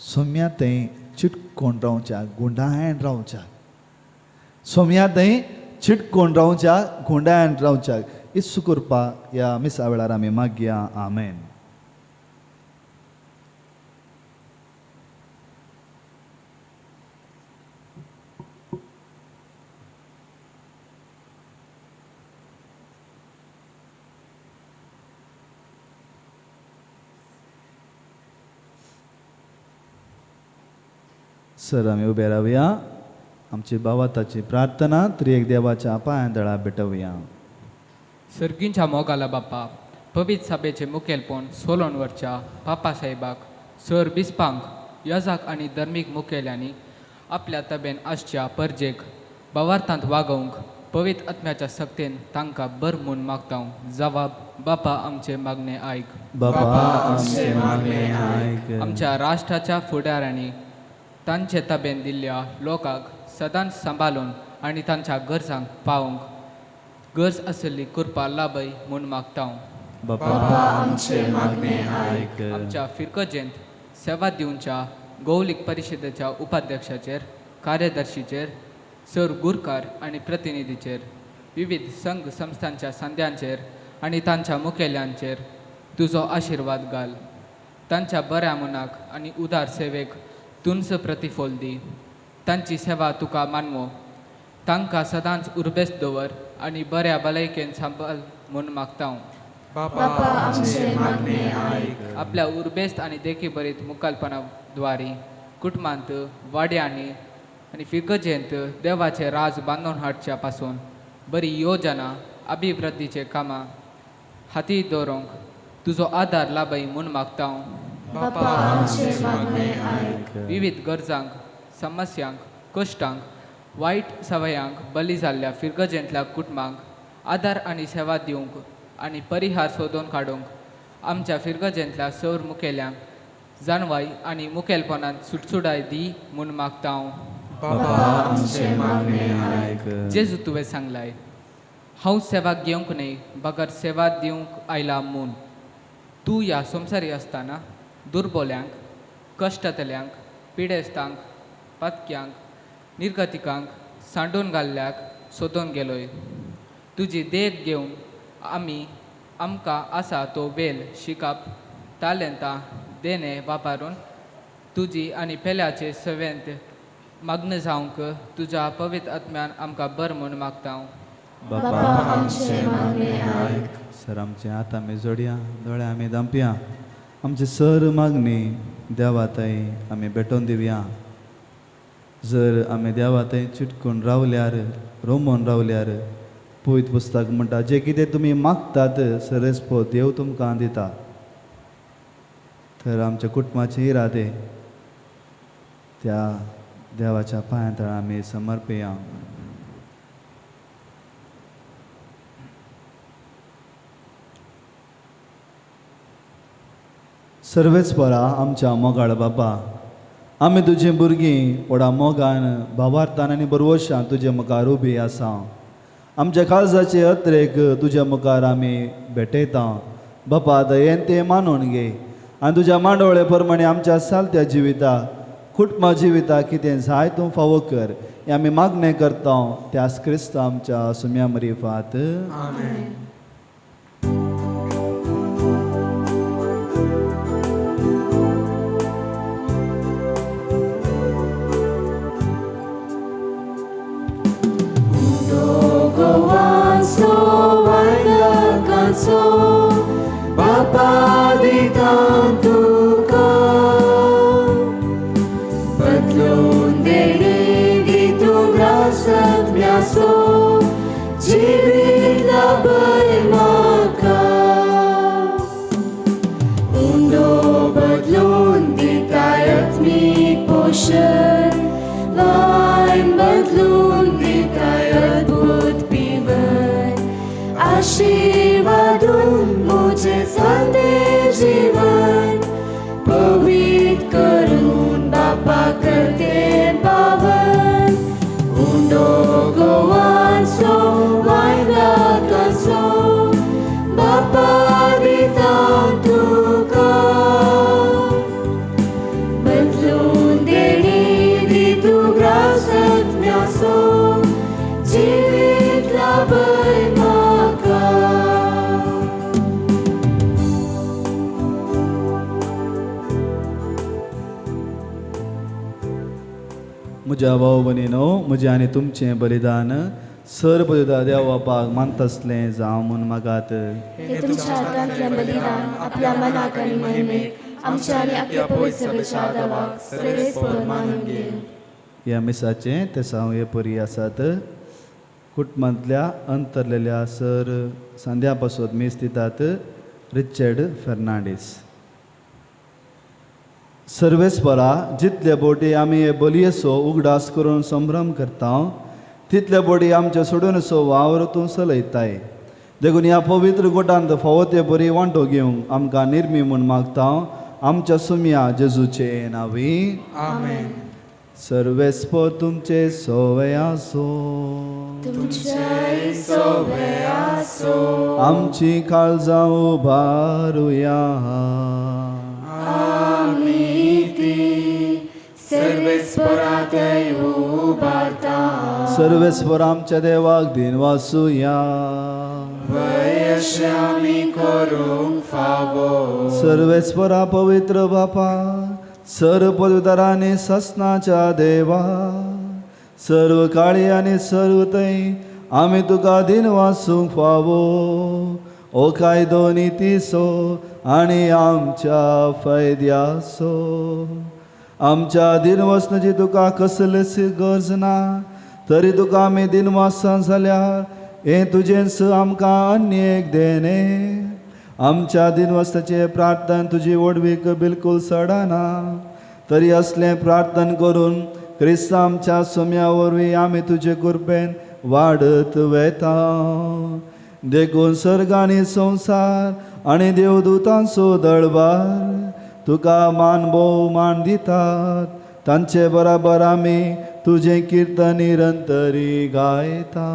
सोम्या थंय चिटकोन रावच्या गुंडायन रावच्या, सोम्या थंय चिटकोन रावच्या गुंडायन रावच्या. इत्सू करपा ह्या मिसा वेळार आमी मागया. आमेन. सर आमी उबे रावया, आमची भावाताची प्रार्थना त्रिएक देवाच्या पांयां दळा भेटोवया. सर्गींच्या मोगाला बापा, पवित्र सभेचे मुखेलपण सोलोन वरच्या पापा साहेबाक, सर बिस्पांक, यजाक आनी धर्मीक मुखेल्यांनी आपल्या तबेन आसच्या परजेक भावार्थांत वागोवंक पवित्र आत्म्याच्या सक्तेन तांकां बर म्हूण मागता. जवाब बापा आमचे मागणे आयक. बापा आमचे मागणे आयक. आमच्या राष्ट्राच्या फुडाऱ्यांनी तांचे तबेन दिल्ल्या लोकांक सदांच सांबाळून आनी तांच्या गरजांक पावोवंक गरज आशिल्ली कृपा लाभय म्हूण मागता. बापा आमचे मागणे आयक. आमच्या फिरगजेंत सेवा दिवच्या गौलीक परिशदेच्या उपाध्यक्षाचेर, कार्यदर्शीचेर, सर गुरकार आनी प्रतिनिधीचेर, विविध संघ संस्थांच्या संद्यांचेर आनी तांच्या मुखेल्यांचेर तुजो आशिर्वाद घाल. तांच्या बऱ्या मनाक आनी उदार सेवेक तुंच प्रतिफल दी. तांची सेवा तुका मानवो. तांकां सदांच उर्बेस्त दवर आनी बऱ्या भलायकेन सांबाळ म्हूण मागता. बापा आमचे मागणे आयक. आपल्या उर्बेस्त आनी देखी बरीत मुखालपणा द्वारी कुटुंबांत, वाड्यांनी आनी फिगर्जेंत देवाचें राज बांदून हाडच्या पासून बरी योजना अभिवृद्धीचे कामां हाती दवरूंक तुजो आदार लाभय म्हूण मागता. बापा आमचे मागणे आयक. विविध गरजांक, समस्यांक, कश्टांक, वायट सवयांक बली जाल्ल्या फिरगजेंतल्या कुटुंबांक आदार आनी सेवा दिवंक आनी परिहार सोदून काडूंक आमच्या फिरगजेंतल्या सौर मुखेल्यांक जाणवाय आनी मुखेलपणान सुटसुडाय दी म्हूण मागता. बापा आमचे मागणे आयक. जेजू तुवें सांगलाय, हांव सेवा घेवंक न्हय बगर सेवा दिवंक आयला म्हूण. तूं ह्या संवसारी आसतना दुर्बोल्यांक, कश्टांतल्यांक, पिडेस्तांक, पातक्यांक, निर्गतिकांक सांडून घाल्ल्याक सोदून गेलोय. तुजी देख घेवन आमी आमकां आसा तो वेल शिकप, तालेंतां देणें वापरून तुजी आनी पेल्याचे सेवेंत मग्न जावंक तुज्या पवित्र आत्म्यान आमकां बर म्हूण मागता. बापा आमचे मागणे आयक. सर आमचे हात आमी जोडया, दोळे आमी धांपया, आमचे सर मागणी देवा थंय आमी भेटोवन दिवया. जर आमी देवा थंय चिटकून रावल्यार, रोमून रावल्यार, पवित्र पुस्तक म्हणटा जे कितें तुमी मागतात सरस्पो देव तुमकां दिता. तर आमच्या कुटुंबाचे इरादे त्या देवाच्या पांयां तळा आमी समर्पया. सर्वेच परा आमच्या मोगाळ बाबा, आमी तुजी भुरगीं व्हडा मोगान, भावार्थान आनी बरवशान तुजे मुखार उबी आसा. आमच्या काळजाचे अत्रेक तुज्या मुखार आमी भेटयता. बापा दयेन तें मानून घे आनी तुज्या मांडवळे प्रमाणे आमच्या सालत्या जिविता, कुटुंबा जिविता कितें जाय तूं फावो कर. हें आमी मागणें करता त्यास क्रिस्त आमच्या सुम्या मरिफात. आमेन. बापा दिता तुका वायन बदलून दिताय अद्भुत पिवन आशीर्वादून मुझे चलते जीवन पवित्र करून बापा करते पावन उंडो गोवांचो वायन रगताचो बापा दिता तुका बदलून देणी दी तूं ग्रास आत्म्याचो जिवीत लाभय म्हाका. म्हज्या भाव भयणीनो, म्हजें आनी तुमचें बलिदान सर बलिदान देव बापाक मानतासलें जावं म्हूण मागात. हे तुमच्या हातांतलें बलिदान आपल्या मनाक आनी महिमेक आमच्या आनी आख्या पवित्र सभेच्या देवाक सर्वेस्पर मानून घेवं. ह्या मिसाचें तेसांव हे परी आसात. कुटुंबांतल्या अंतरलेल्या सर सांद्या पासत मीस दितात रिचर्ड फेर्नांडीस. सर्वेस्परा जितले बोटी आमी हे बलयेचो उगडास करून संभ्रम करता तितले बोटी आमच्या सोडूनसो वावर तूं चलयताय. देखून ह्या पवित्र गोटांत फावो ते बरी वांटो घेवंक आमकां निर्मी म्हूण मागता आमच्या सुमया जेजूचे नांवी. आमेन. सर्वेस्पर तुमचे सोवे आसो. तुमच्याय सोवे आसो. आमची काळजां उबारुया. आमी ती सर्वेस्परा थंय उबारता. सर्वेस्पर आमच्या देवाक दिनवासुया. वयश्य आमी करूंक फावो. सर्वेस्परा पवित्र बापा, सर्व पदवीधरांनी ससनाच्या देवा, सर्व काळी आनी सर्व थंय आमी तुका दिनवासूंक फावो. ओ कायदो नितीचो आनी आमच्या फायद्याचो, आमच्या दिनवासनाची तुका कसलीच गरज ना, तरी तुका आमी दिनवासां जाल्यार हें तुजेंच आमकां आनी एक देणें. आमच्या दिनवासाचें प्रार्थन तुजी व्हडवीक बिलकूल सडना, तरी असलें प्रार्थन करून क्रिस्त आमच्या सोम्या वरवीं आमी तुजे कृपेन वाडत वेता. देखून सर्ग आनी संवसार आनी देवदूतांचो दळबार तुका मान भोवमान दितात, तांचे बराबर आमी तुजें किर्तन निरंतरी गायता.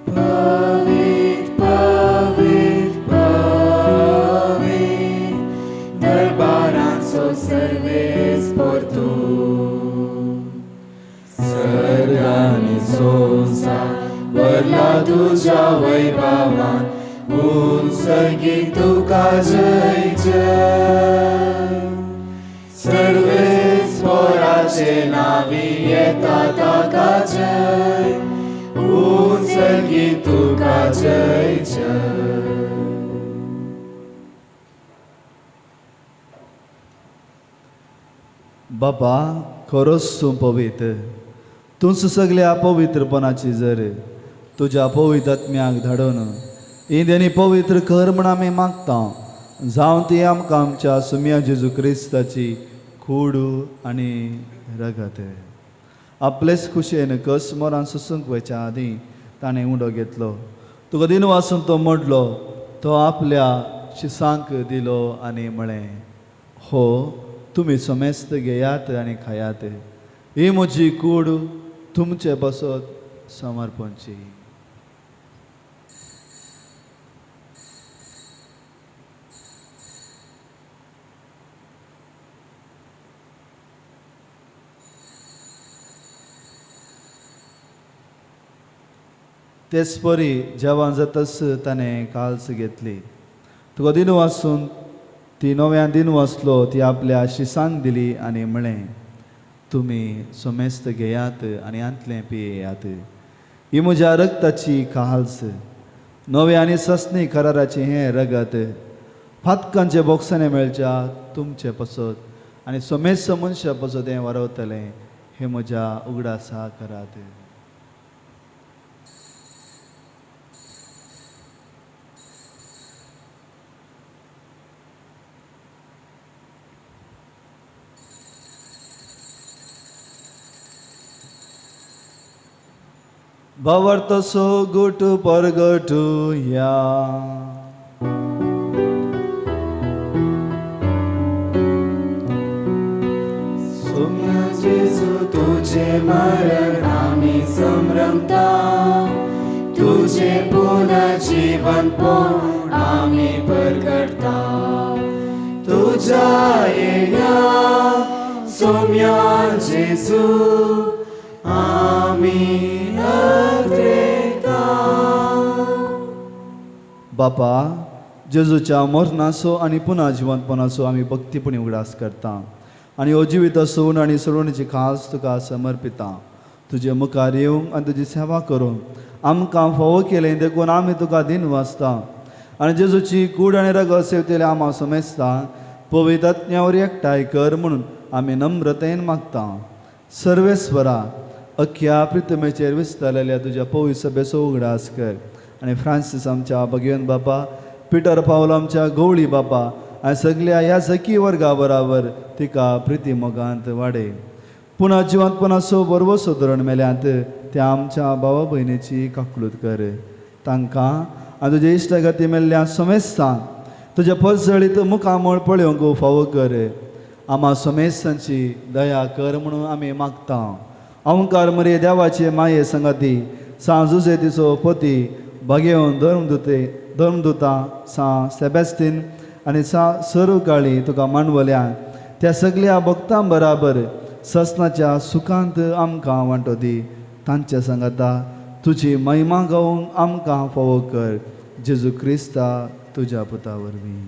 पवित्र पवित्र पवित्र दरबारांचो सर्वेस्पर तूं. सर्ग आनी संवसार भरला तुज्या वैभवान, उंचगी तुका जय जय. सर्वेस्पराचे नांवी येता ताका जय, उंचगी तुका जय जय. बाबा खरोच तूं पवित्र, तूंच सगल्या पवित्रपणाची जर तुज्या पवित्र आत्म्याक धाडून ही देणी पवित्र कर म्हण आमी मागता, जावं ती आमकां आमच्या सुमया जेजू क्रिस्ताची कूड आनी रगत. आपलेच खुशयेन कस मोरान सोसूंक वयच्या आदीं ताणें उंडो घेतलो, तुका दिनवासून तो मोडलो, तो आपल्या शिसांक दिलो आनी म्हळें, हो तुमी समेस्त घेयात आनी खायात, ही म्हजी कूड तुमचे बसत समर्पणची. तेच परी जेवण जातच ताणें काल्स घेतली, तुका दिनवासून ती नव्यान दिनवासलो, ती आपल्या शिसांक दिली आनी म्हळें, तुमी समेस्त घेयात आनी आंतलें पियेयात, ही म्हज्या रगताची काल्स, नवे आनी ससनी कराराचें हें रगत फातकांचे बोक्सांनी मेळच्या तुमचे पसत आनी समेस्त मनशा पसत हें वारवतलें, हें म्हज्या उगडासा करात. भावार्थाचो गुट परगटुया. सोम्या जेजू तुझे मरण आमी संभ्रमता, तुझे पुनर्जीवनपण आमी परगटता. तुझ्या येण्या सोम्या जेजू आमी अद्रेता. बापा, जेजूच्या मरणाचो आनी पुनः जिवंतपणाचो आमी भक्तीपणी उगडास करता आनी हो जिवीत सोडून आनी सोडवणेची खास तुका समर्पिता. तुजे मुखार येवंक आनी तुजी सेवा करूंक आमकां फावो केलें देखून आमी तुका दिन वाचता आनी जेजूची कूड आनी रगत सेवतेले आमा समेजता पवित्र आत्म्यावर एकठांय कर म्हणून आमी नम्रतेन मागता. सर्वेस्वरा, अख्ख्या प्रितमेचेर विस्तारलेल्या तुज्या पवित्र सभेचो उगडास कर आनी फ्रांसीस आमच्या भगेवन बापा, पिटर पावल आमच्या गवळी बापा आनी सगल्या ह्या सखी वर्गा बराबर तिका प्रिती मोगांत वाडय. पुनः जिवंतपणाचो बरवसो धरण मेल्यांत त्या आमच्या भावा भयणीची काकलूत कर. तांकां आनी तुज्या इश्टागती मेल्ल्या समेस्तांक तुज्या पसजळीत मुखामळ पळोवंक फावो कर. आमा समेस्तांची दया कर म्हणून आमी मागता. ओंकार मरे देवाचे माये संगाती सां जुजेतीचो पती भागेवन धर्मदुते धर्मदुतां सां सेबेस्तीन आनी सां सर्व काळी तुका मांडवल्या त्या सगल्या भक्तां बराबर ससनाच्या सुखांत आमकां वांटो दी. तांच्या सांगाता तुजी महिमा गावंक आमकां फावो कर. जेजू क्रिस्ता तुज्या पुता वरवीं.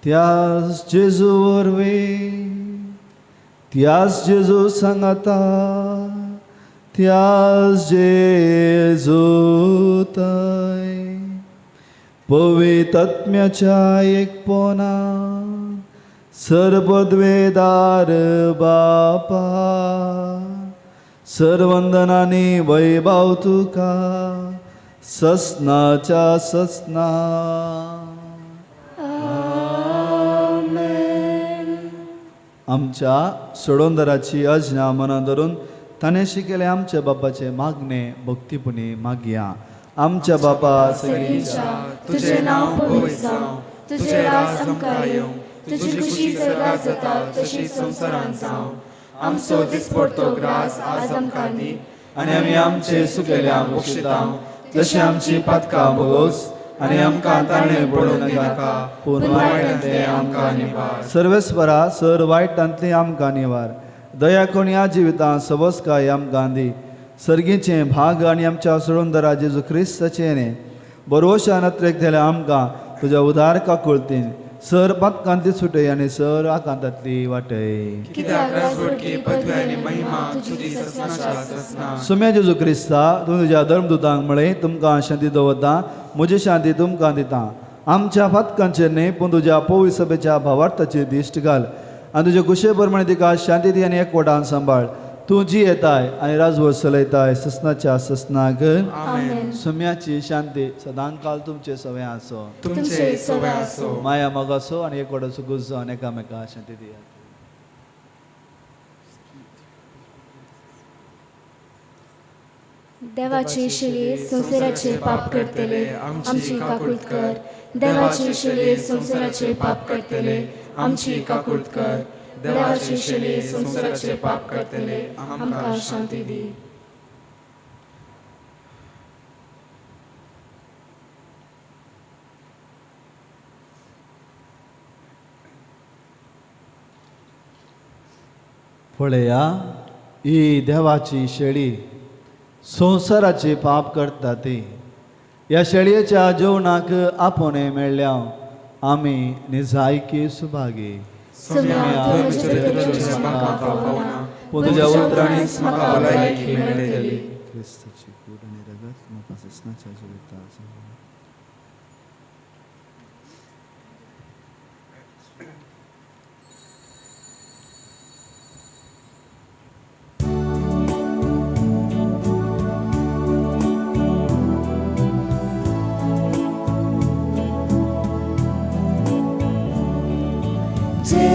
त्याच जेजू वरवीं, त्याच जेजू सांगाता, त्याच जेजू थंय पवित्र आत्म्याच्या एकपणा सर्वद्वेदार बापा, सर्वंदनानी वैभव तुका ससनाच्या ससना. आमच्या सोडोंदराची अज्ञा मनां धरून ताणें शिकयलें आमच्या बापाचे मागणे भक्तीपणी मागया. आमच्या बापा सगळींच्या तुझे नांव पवित्र जावं, तुझे राज आमकां येवं, तुजी खुशी सर्गात जाता तशी संवसारांत जावं. आमचो दिसपडतो ग्रास आज आमकां दी आनी आमी आमचे सुकेल्या बक्षिता तशी आमची पातकां भोगोस आनी आमकां ताणें पडूं नाका पूण वायटांतलें आमकां निवार. सर्वेस्वरा, सर वायटांतलें आमकां निवार. दया करून ह्या जिवितांत सवस्काय आमकां दी. सर्गीचें भाग आनी आमच्या सोडूनदरा जेजू क्रिस्ताचें न्ही बरोवशान अत्रेक दिल्या आमकां तुज्या उदार काकुळतीन सर पातकांतली सुटय आनी सर आकांतांतली वाटय. सुम्या जेजू क्रिस्ता, तूं तुज्या धर्मदुतांक म्हळें तुमकां शांती दवरता, म्हजी शांती तुमकां दिता. आमच्या फातकांचेर न्ही पूण तुज्या पवित्र सभेच्या भावार्थाचेर दिश्ट घाल आनी तुजे कुशे प्रमाणे तिका शांती दी आनी एकवटान सांबाळ. तूं जी येताय आनी राजवट चलयताय ससनाच्या ससनाक. सुम्याची शांती सदांकाल तुमचे सवय आसो, तुमचे सवय आसो. माया मोगाचो आनी एकवटाचो गुजो आनी एकामेका शांती दियात. देवाची शिले संवसाराचे पाप करतले आमची काकूळत कर. देवाची शिले संवसाराचे पाप करतले आमची काकूळत कर. देवाची शिले संवसाराचे पाप करतले आमकां शांती दी. पळया ही देवाची शेळी संवसाराचे पाप करता ती. ह्या शेळयेच्या जेवणाक आपोवणें मेळ्ळ्या आमी निजायकी सुभागी. पूण तुज्या उतरांनीच म्हाका भलायकी मेळटली. क्रिस्ताची कूड आनी रगत म्हाका ससनाच्या जिवितांत.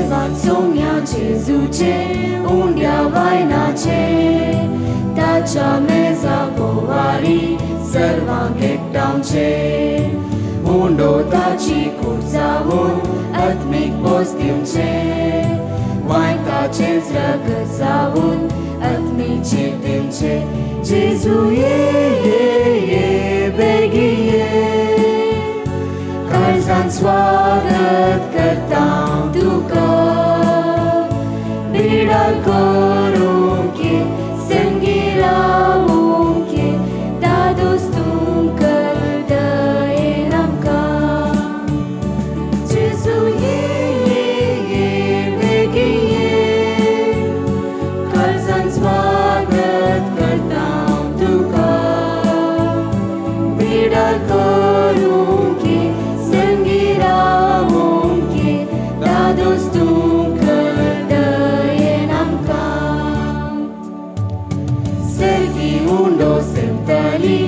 जेवण सोम्या जेजूचे उंड्या वायनाचे ताच्या मेजा बोवारी सर्वांक एकठांवचे उंडो ताची कूड जावन आत्मीक बोस दिवचे वायन ताचेच रगत जावन आत्मीक जीव दिवचे जेजू ये ये ये बेगी ये काळजान स्वागत करता तुका बिडार करूंक ये संगी रावूंक ये दादोस तुमकां दयेन आमकां जेजू ये ये ये बेगी ये काळजान स्वागत करता तुका बिडार करूंक ये संगी रावूंक ये दादोस तुमकां दयेन आमकां सर्गी उंडो सेवतली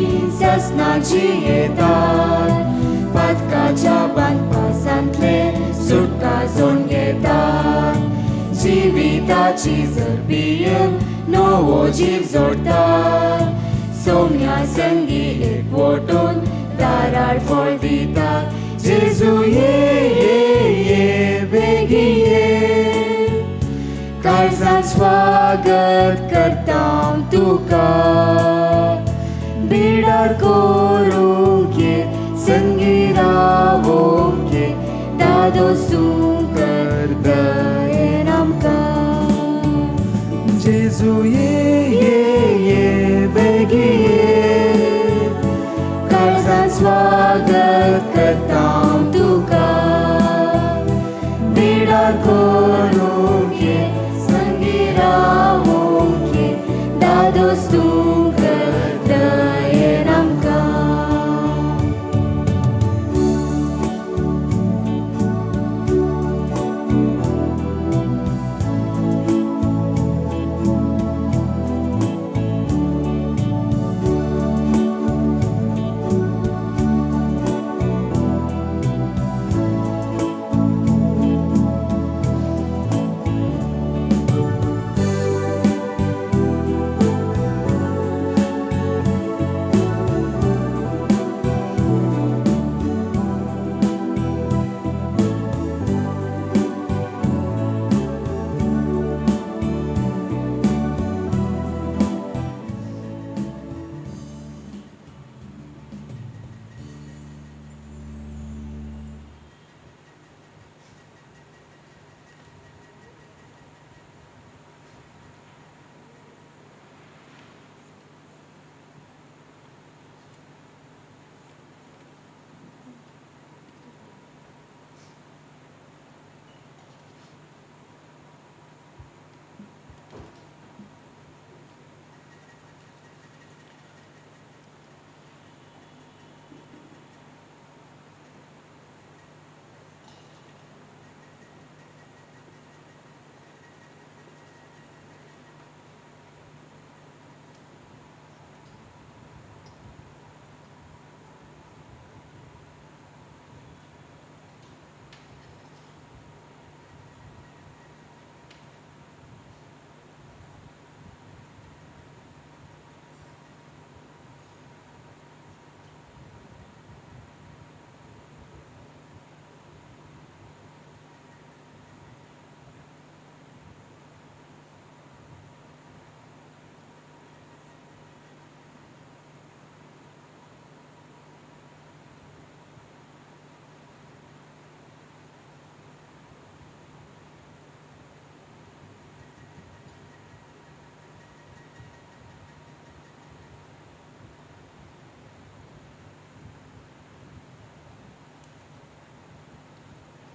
सासणाची येतात पातकाच्या बांदपासांतले सुटका जोड घेतात जिविताची जरबियन नवो जीव जोडतात सोम्या संगी एकवटून दारार फळ दितात जेजू ये ये ये बेगी ये काळजान स्वागत करता तुका बिडार करूंक ये संगी रावूंक ये दादोस तुमकां दयेन आमकां जेजू ये ये ये बेगी ये काळजान स्वागत करता तुका बिडार करूंक ये संगी रावूंक ये दादोस तुमकां दयेन आमकां.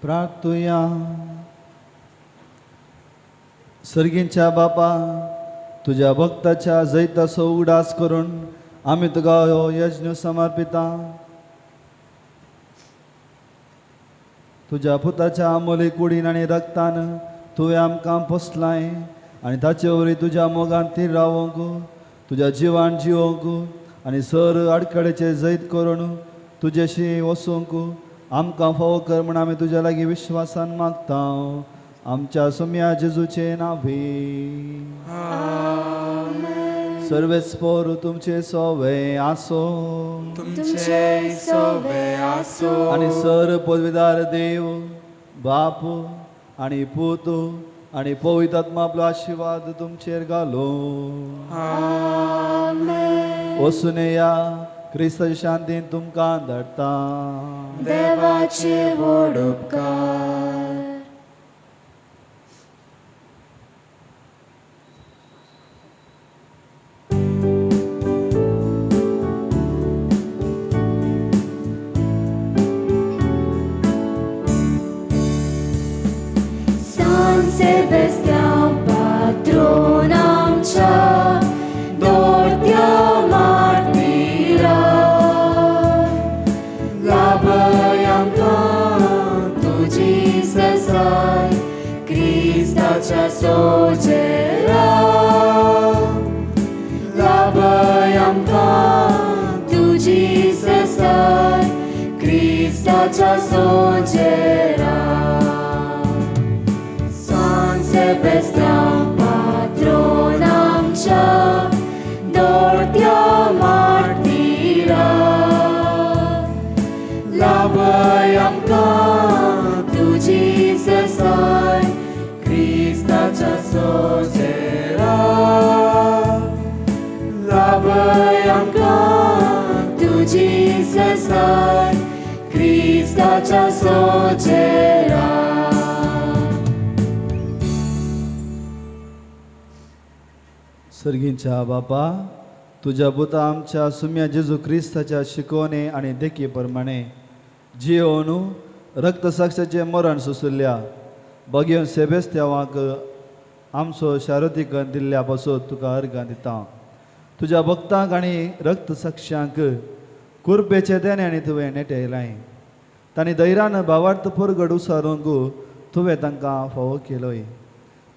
प्रार्थुया. सर्गींच्या बापा, तुझ्या भक्ताच्या जैताचो उगडास करून आमी तुका हो यज्ञ समर्पिता. तुझ्या पुताच्या अमोली कुडीन आनी रक्तान तुवें आमकां पोसलाय आनी ताचे वरवीं तुज्या मोगान थीर रावोंक, तुज्या जिवान जिवोंक आनी सर आडखळेचें जैत करून तुजेशी वचूंक आमकां फावो कर म्हण आमी तुज्या लागीं विश्वासान मागता. आमच्या सोम्या जेजूचे नावी. सर्वेस्पोर तुमचे सोवे आसो तुमचे सोवे आसो. आनी सर पदवीदार देव बाप आनी पूत आनी पवित्र आत्मा आपलो आशिर्वाद तुमचेर घालो. वचून या क्रिस्ताच्या शांतीन तुमकां धाडटा. देवाचे व्हड उपकार. San Sebastian patron आमच्या दोर्त्या मार्तीरा, लाभय आमकां तुजी ससाय क्रिस्ताच्या सोजेरा. लाभय आमकां तुजी ससाय क्रिस्ताच्या सोजेरा. San Sebastian patron आमच्या दोर्त्या मार्तीरा, लाभय आमकां तुजी ससाय क्रिस्ताच्या सोजेरा. लाभय आमकां तुजी ससाय क्रिस्ताच्या सोजेरा. सर्गींच्या बापा, तुज्या पुता आमच्या सुम्या जेजू क्रिस्ताच्या शिकवणे आनी देखी प्रमाणे जियोवन रक्तसाक्षाचें मरण सोंशिल्ल्या बगेवन सेबेस्त्यावाक आमचो शारदीकरण दिल्ल्या पासत तुका अर्गां दिता. तुज्या भक्तांक आनी रक्तसाक्षांक कुरपेचे देणे आनी तुवें नेटयलाय. तांणी धैर्यान भावार्थ परगड उसारूंक तुवें तांकां फावो केलोय.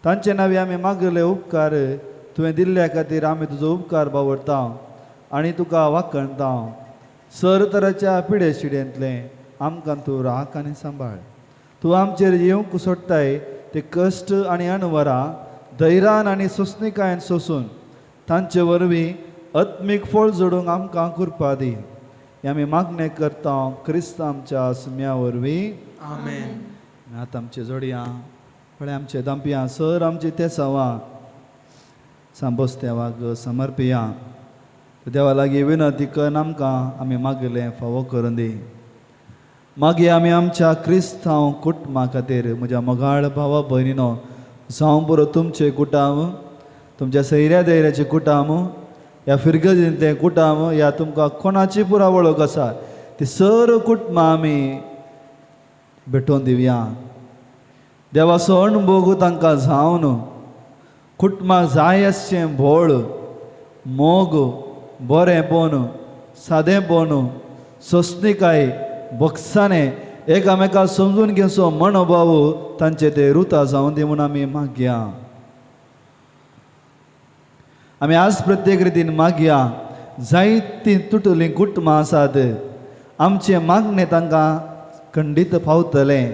तांचे नांवे आमी मागले उपकार तुवें दिल्ल्या खातीर आमी तुजो उपकार बावडता आनी तुका वाखणता. सर तराच्या पिडे शिड्यांतलें आमकां तूं राख आनी सांबाळ. तूं आमचेर येवंक सोडटाय ते कश्ट आनी अणवरां धैर्यान आनी सोंसणिकायेन सोंसून तांचे वरवीं आत्मीक फळ जोडूंक आमकां कृपा दी. हें आमी मागणें करता क्रिस्त आमच्या सुम्या वरवीं. आमेन. आतां आमचे जोडयां पळय आमचे दांपयां सर आमचे तेसांवां सांबोस्तेवाक समर्पिया. देवा लागीं विनंती करून आमकां आमी मागलें फावो करून दी. मागीर आमी आमच्या क्रिस्तांव कुटुंबा खातीर म्हज्या मोगाळ भावा भयणीनो जावं बरो तुमचें कुटाम, तुमच्या सैऱ्या धैर्याचें कुटाम, ह्या फिरगजींतलें कुटाम, ह्या तुमकां कोणाची पुरा वळख आसा ती सर कुटुंबां आमी भेटोवन दिवया. देवाचो अणभोग तांकां जावन कुटुंबाक जाय आसचें भोळ, मोग, बरेंपण, सादेंपण, सोंसणिकाय, बक्षाणें, एकामेका समजून घेवचो मनोभाव तांचे ते रुता जावन दी म्हूण आमी मागया. आमी आज प्रत्येक रितीन मागया. जायतीं तुटलीं कुटुंबां आसात, आमचें मागणें तांकां खंडीत पावतलें.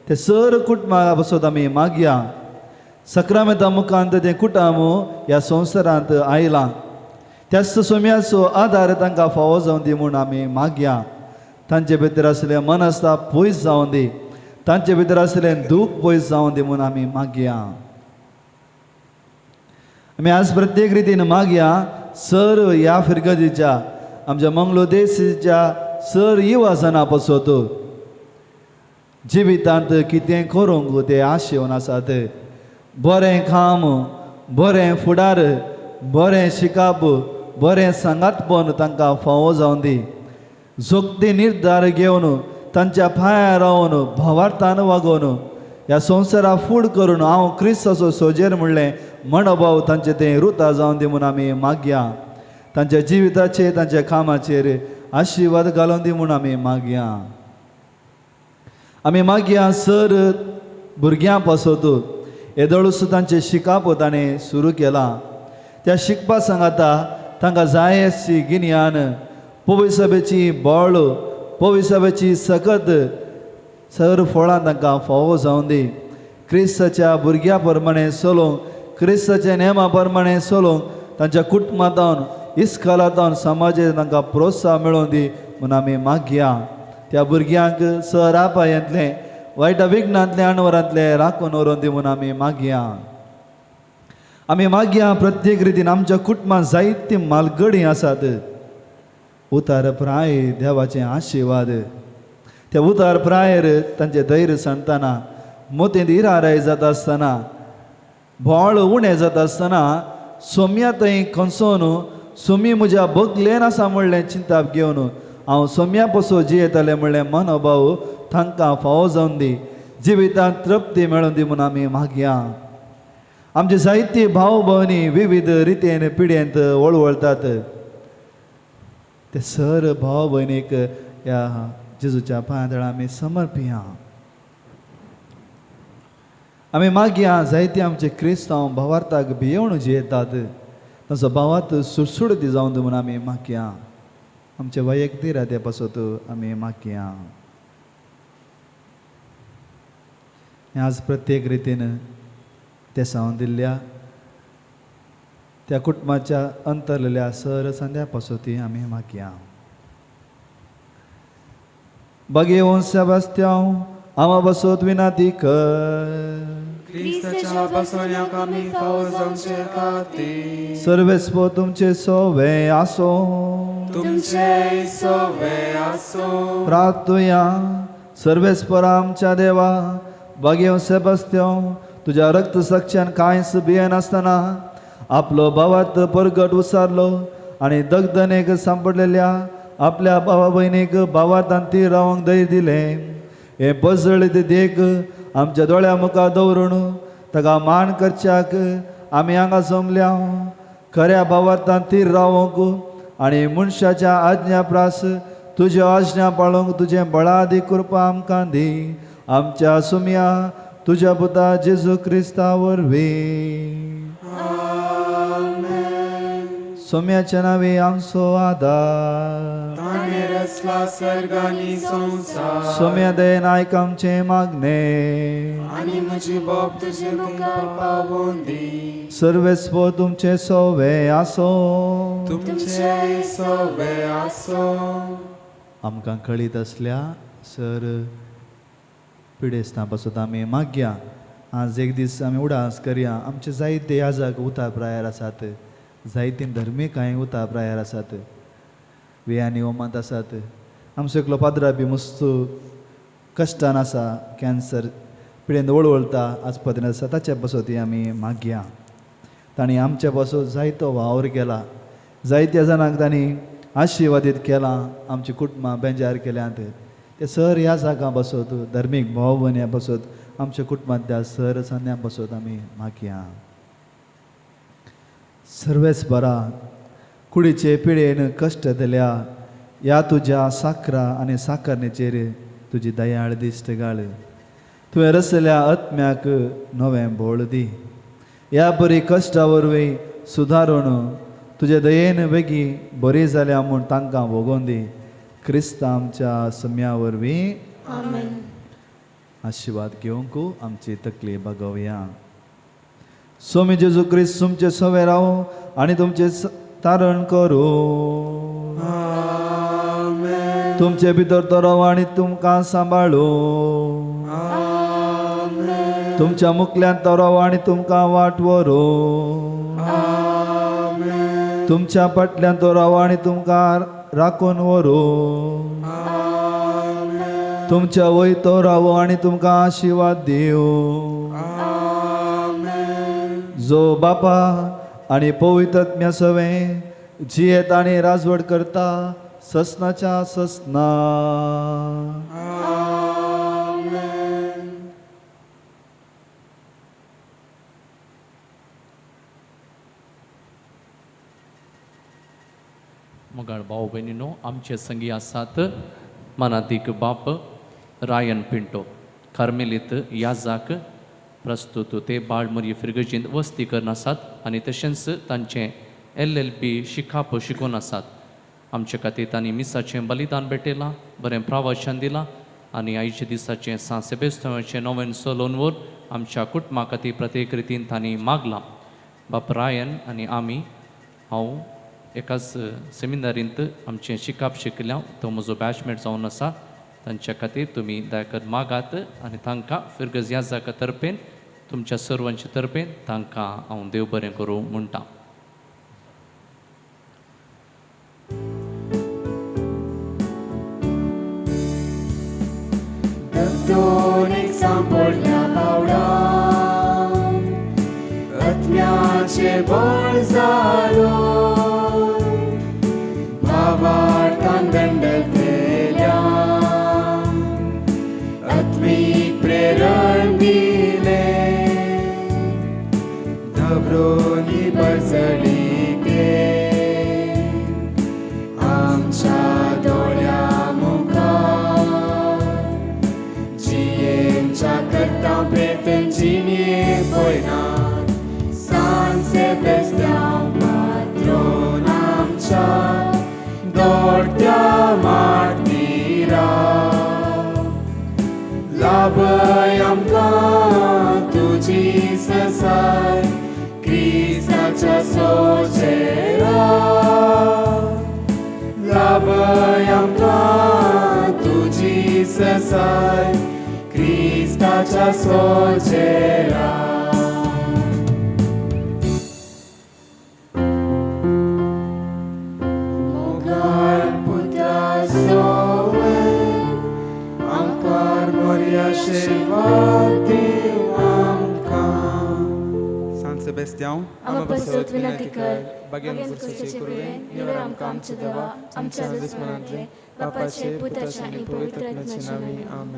ते सर कुटुंबा पासत आमी मागया. सक्रामेंता मुखांत तें कुटुंब ह्या संवसारांत आयलां, त्याच सोम्याचो आदार तांकां फावो जावन दी म्हूण आमी मागया. तांचे भितर आसलें मनस्ताप पयस जावन दी, तांचे भितर आसलें दूख पयस जावन दी म्हूण आमी मागया. आमी आज प्रत्येक रितीन मागया. सर ह्या फिरगजीच्या आमच्या मंगलोदेशीच्या सर युवाजना पासत जिवितांत कितें करूंक ते आशेवन आसात. बरें काम, बरें फुडार, बरें शिकप, बरें सांगातपण तांकां फावो जावन दी. जोगती निर्धार घेवन तांच्या पांयार रावन भावार्थान वागोवन ह्या संवसारा फूड करून हांव क्रिस्ताचो सोजेर म्हणलें मनोभाव तांचे तें रुता जावन दी म्हूण आमी मागया. तांच्या जिविताचेर, तांच्या कामाचेर आशिर्वाद घालून दी म्हूण आमी मागया. आमी मागया सर भुरग्यां पासत येदोळूच तांचें शिकप ताणें सुरू केलां. त्या शिकपा सांगाता तांकां जाय आसची गिन्यान, पविसभेची बळ, पविसभेची सकत सर फळां तांकां फावो जावन दी. क्रिस्ताच्या भुरग्या प्रमाणे चलोवंक, क्रिस्ताच्या नेमा प्रमाणे चलोवंक तांच्या कुटुंबांत, इस्कोलांत, समाजेंत तांकां प्रोत्साहन मेळोवन दी म्हूण आमी मागया. त्या भुरग्यांक सर आपायांतलें, वायट विघ्नांतलें, अणवरांतलें राखून व्हरोन दी म्हूण आमी मागया. आमी मागया प्रत्येक रितीन आमच्या कुटुंबांत जायतीं मालगडी आसात. उतार प्राय देवाचे आशिर्वाद त्या उतार प्रायर तांचे धैर्य सांडतना, मोतींत इराराय जाता आसतना, भोळ उणें जाता आसतना सोम्या थंय खंसोन सोमी म्हज्या बगलेन आसा म्हणलें चिंताप घेवन हांव सोम्या पसो जियेतालें म्हणलें मनोभाव तांकां फावो जावन दी, जिवितांत तृप्ती मेळोवन दी म्हूण आमी मागया. आमचे जायती भाव भयणी विविध रितीन पिड्येंत वळवळतात. ते सर भाव भयणीक ह्या जेजूच्या पांयां आमी समर्पिया. आमी मागया जायते आमचे क्रिस्तांव भावार्थाक भियेवन जियेतात, तांचो भावार्थ सुडसुडती जावन दी म्हूण आमी मागया. आमचे वैयक्तीक राते पासत आमी मागया. आज प्रत्येक रितीन ते सावन दिल्ल्या त्या कुटुंबाच्या अंतरलेल्या सर संद्या पासती आमी मागया. बागेवन सेबास्त्यांव आमा बसत विनाती कर. क्रिस्ताच्या बसवण्याक आमी फावो जावचे खातीर सर्वेस्पो तुमचे सोवे आसो. तुमचे सोवे आसो. प्रार्थुया. सर्वेस्पर आमच्या देवा, बागेवन सेबास्त्यांव तुज्या रक्त साक्षान कांयच भियेनासतना आपलो भावार्थ परगट उसारलो आनी दगदनेक सांपडलेल्या आपल्या भावा भयणीक भावार्थान ती रावंक धैर्य दिलें. हें पजळीत देख आमच्या दोळ्या मुखार दवरून ताका मान करच्याक आमी हांगा जमल्या. खऱ्या भावार्थान तीर रावंक आनी मनशाच्या आज्ञा प्रास तुज्यो आज्ञा पाळूंक तुजें बळादी कृपा आमकां दी. आमच्या सुमया तुज्या पुता जेजू क्रिस्ता वरवीं. सोम्याच्या नांवे आमचो आदार. ताणें रचला सर्ग आनी संवसार. सोम्या दयेन आयक आमचें मागणें. आनी म्हजी बोब तुजे मुखार पावोवन दी. सर्वेस्पो तुमचें सोवे आसो. तुमचे सोवे आसो. आमकां कळीत आसल्या सर पिडेस्तां पासत आमी मागया. आज एक दीस आमी उडास करया. आमचे जायते याजक उतार प्रायार आसात, जायतीं धर्मीक कांय उतार प्रायार आसात, वेयानी ओमांत आसात. आमचो एकलो पाद्रा बी मस्त कश्टान आसा, कॅन्सर पिडेन वळवळता, आस्पत्रेंत आसा. ताचे पासत आमी मागया. तांणी आमचे पासत जायतो वावर केला, जायत्या जाणांक तांणी आशिर्वादीत केलां, आमची कुटुंबां बेजार केल्यांत. ते सर ह्या जागां पासत, धर्मीक भाव भयण्यां पासत, आमच्या कुटुंबांतल्या सर सांद्यां पासत आमी मागया. सर्वेस बरा कुडीचे पिडेन कश्ट दिल्या ह्या तुज्या साकरा आनी साकरणेचेर तुजी दयाळ दिश्ट घाल. तुवें रचल्या आत्म्याक नवें बोळ दी. ह्या बरी कश्टा वरवीं सुदारून तुजे दयेन बेगी बरी जाल्या म्हूण तांकां भोगोवन दी. क्रिस्त आमच्या सम्या वरवीं. आशिर्वाद घेवंक आमची तकली बागोवया. स्वामी जेजू क्रिस्त तुमचे सवे रावो आनी तुमचे तारण करूं. तुमचे भितर तो रावो आनी तुमकां सांबाळू. तुमच्या मुखल्यान तो रावो आनी तुमकां वाट व्हरूं. तुमच्या फाटल्यान तो रावो आनी तुमकां राखून व्हरूं. तुमच्या वयर तो रावो आनी तुमकां आशिर्वाद दिवं. जो बापा आनी पवित्र आत्म्या सवें जियेत आनी राजवट करता ससनाच्या ससना. मोगाळ भाव भयणीनो, आमचे संगी आसात मनादीक बाप रायन पिंटो, कार्मेलीत याजाक प्रस्तुत ते बाळमोरी फिरगर्जींत वस्ती करून आसात आनी तशेंच तांचें LLB शिकाप शिकून आसात. आमचे खातीर तांणी मिसाचें बलिदान भेटयलां, बरें प्रवचन दिलां. आनी आयच्या दिसाचें सांत सेबेस्तांवाचें नोवेन सोलोनवर आमच्या कुटुंबा खातीर प्रत्येक रितीन तांणी मागलां. बाप रायन आनी आमी हांव एकाच सेमिनारींत आमचें शिकप शिकल्या, तो म्हजो बॅचमेट जावन आसा. तांच्या खातीर तुमी दयाकर मागात आनी तांकां फिरगज याजाका तर्फेन तुमच्या सर्वांचे तर्फेन तांकां हांव देव बरें करूं म्हणटा. दोन सांपडल्या पावडा आत्म्याचे बळ जालो भावार्थान दंडलेल्या आत्मीक प्रेरण दिले धबरोनी बरसली आमच्या दोळ्या मुखार जियेंच्या करता प्रेतन जिणे पळयना सान सेबेस्त्यांव पात्रोन आमच्या दोडत्या मार्तीरा लाभय आमकां तुजी ससाय क्रिस्ताच्या सोजेरा लाभय आमकां तुजी ससाय क्रिस्ताच्या सोजेरा. मोगाळ पुता सोवे आमकार मोरया आशीर्वाद दिव आमकां. सांत सेबेस्त्यांव आमा पसत विनंती कर, बगेन कुर्सेचे कुरवे निवर आमकां आमचे देवा आमच्या दुस्मनांतले बापाचे पुताचे आनी पवित्र आत्म्याचे नांवी. आमेन.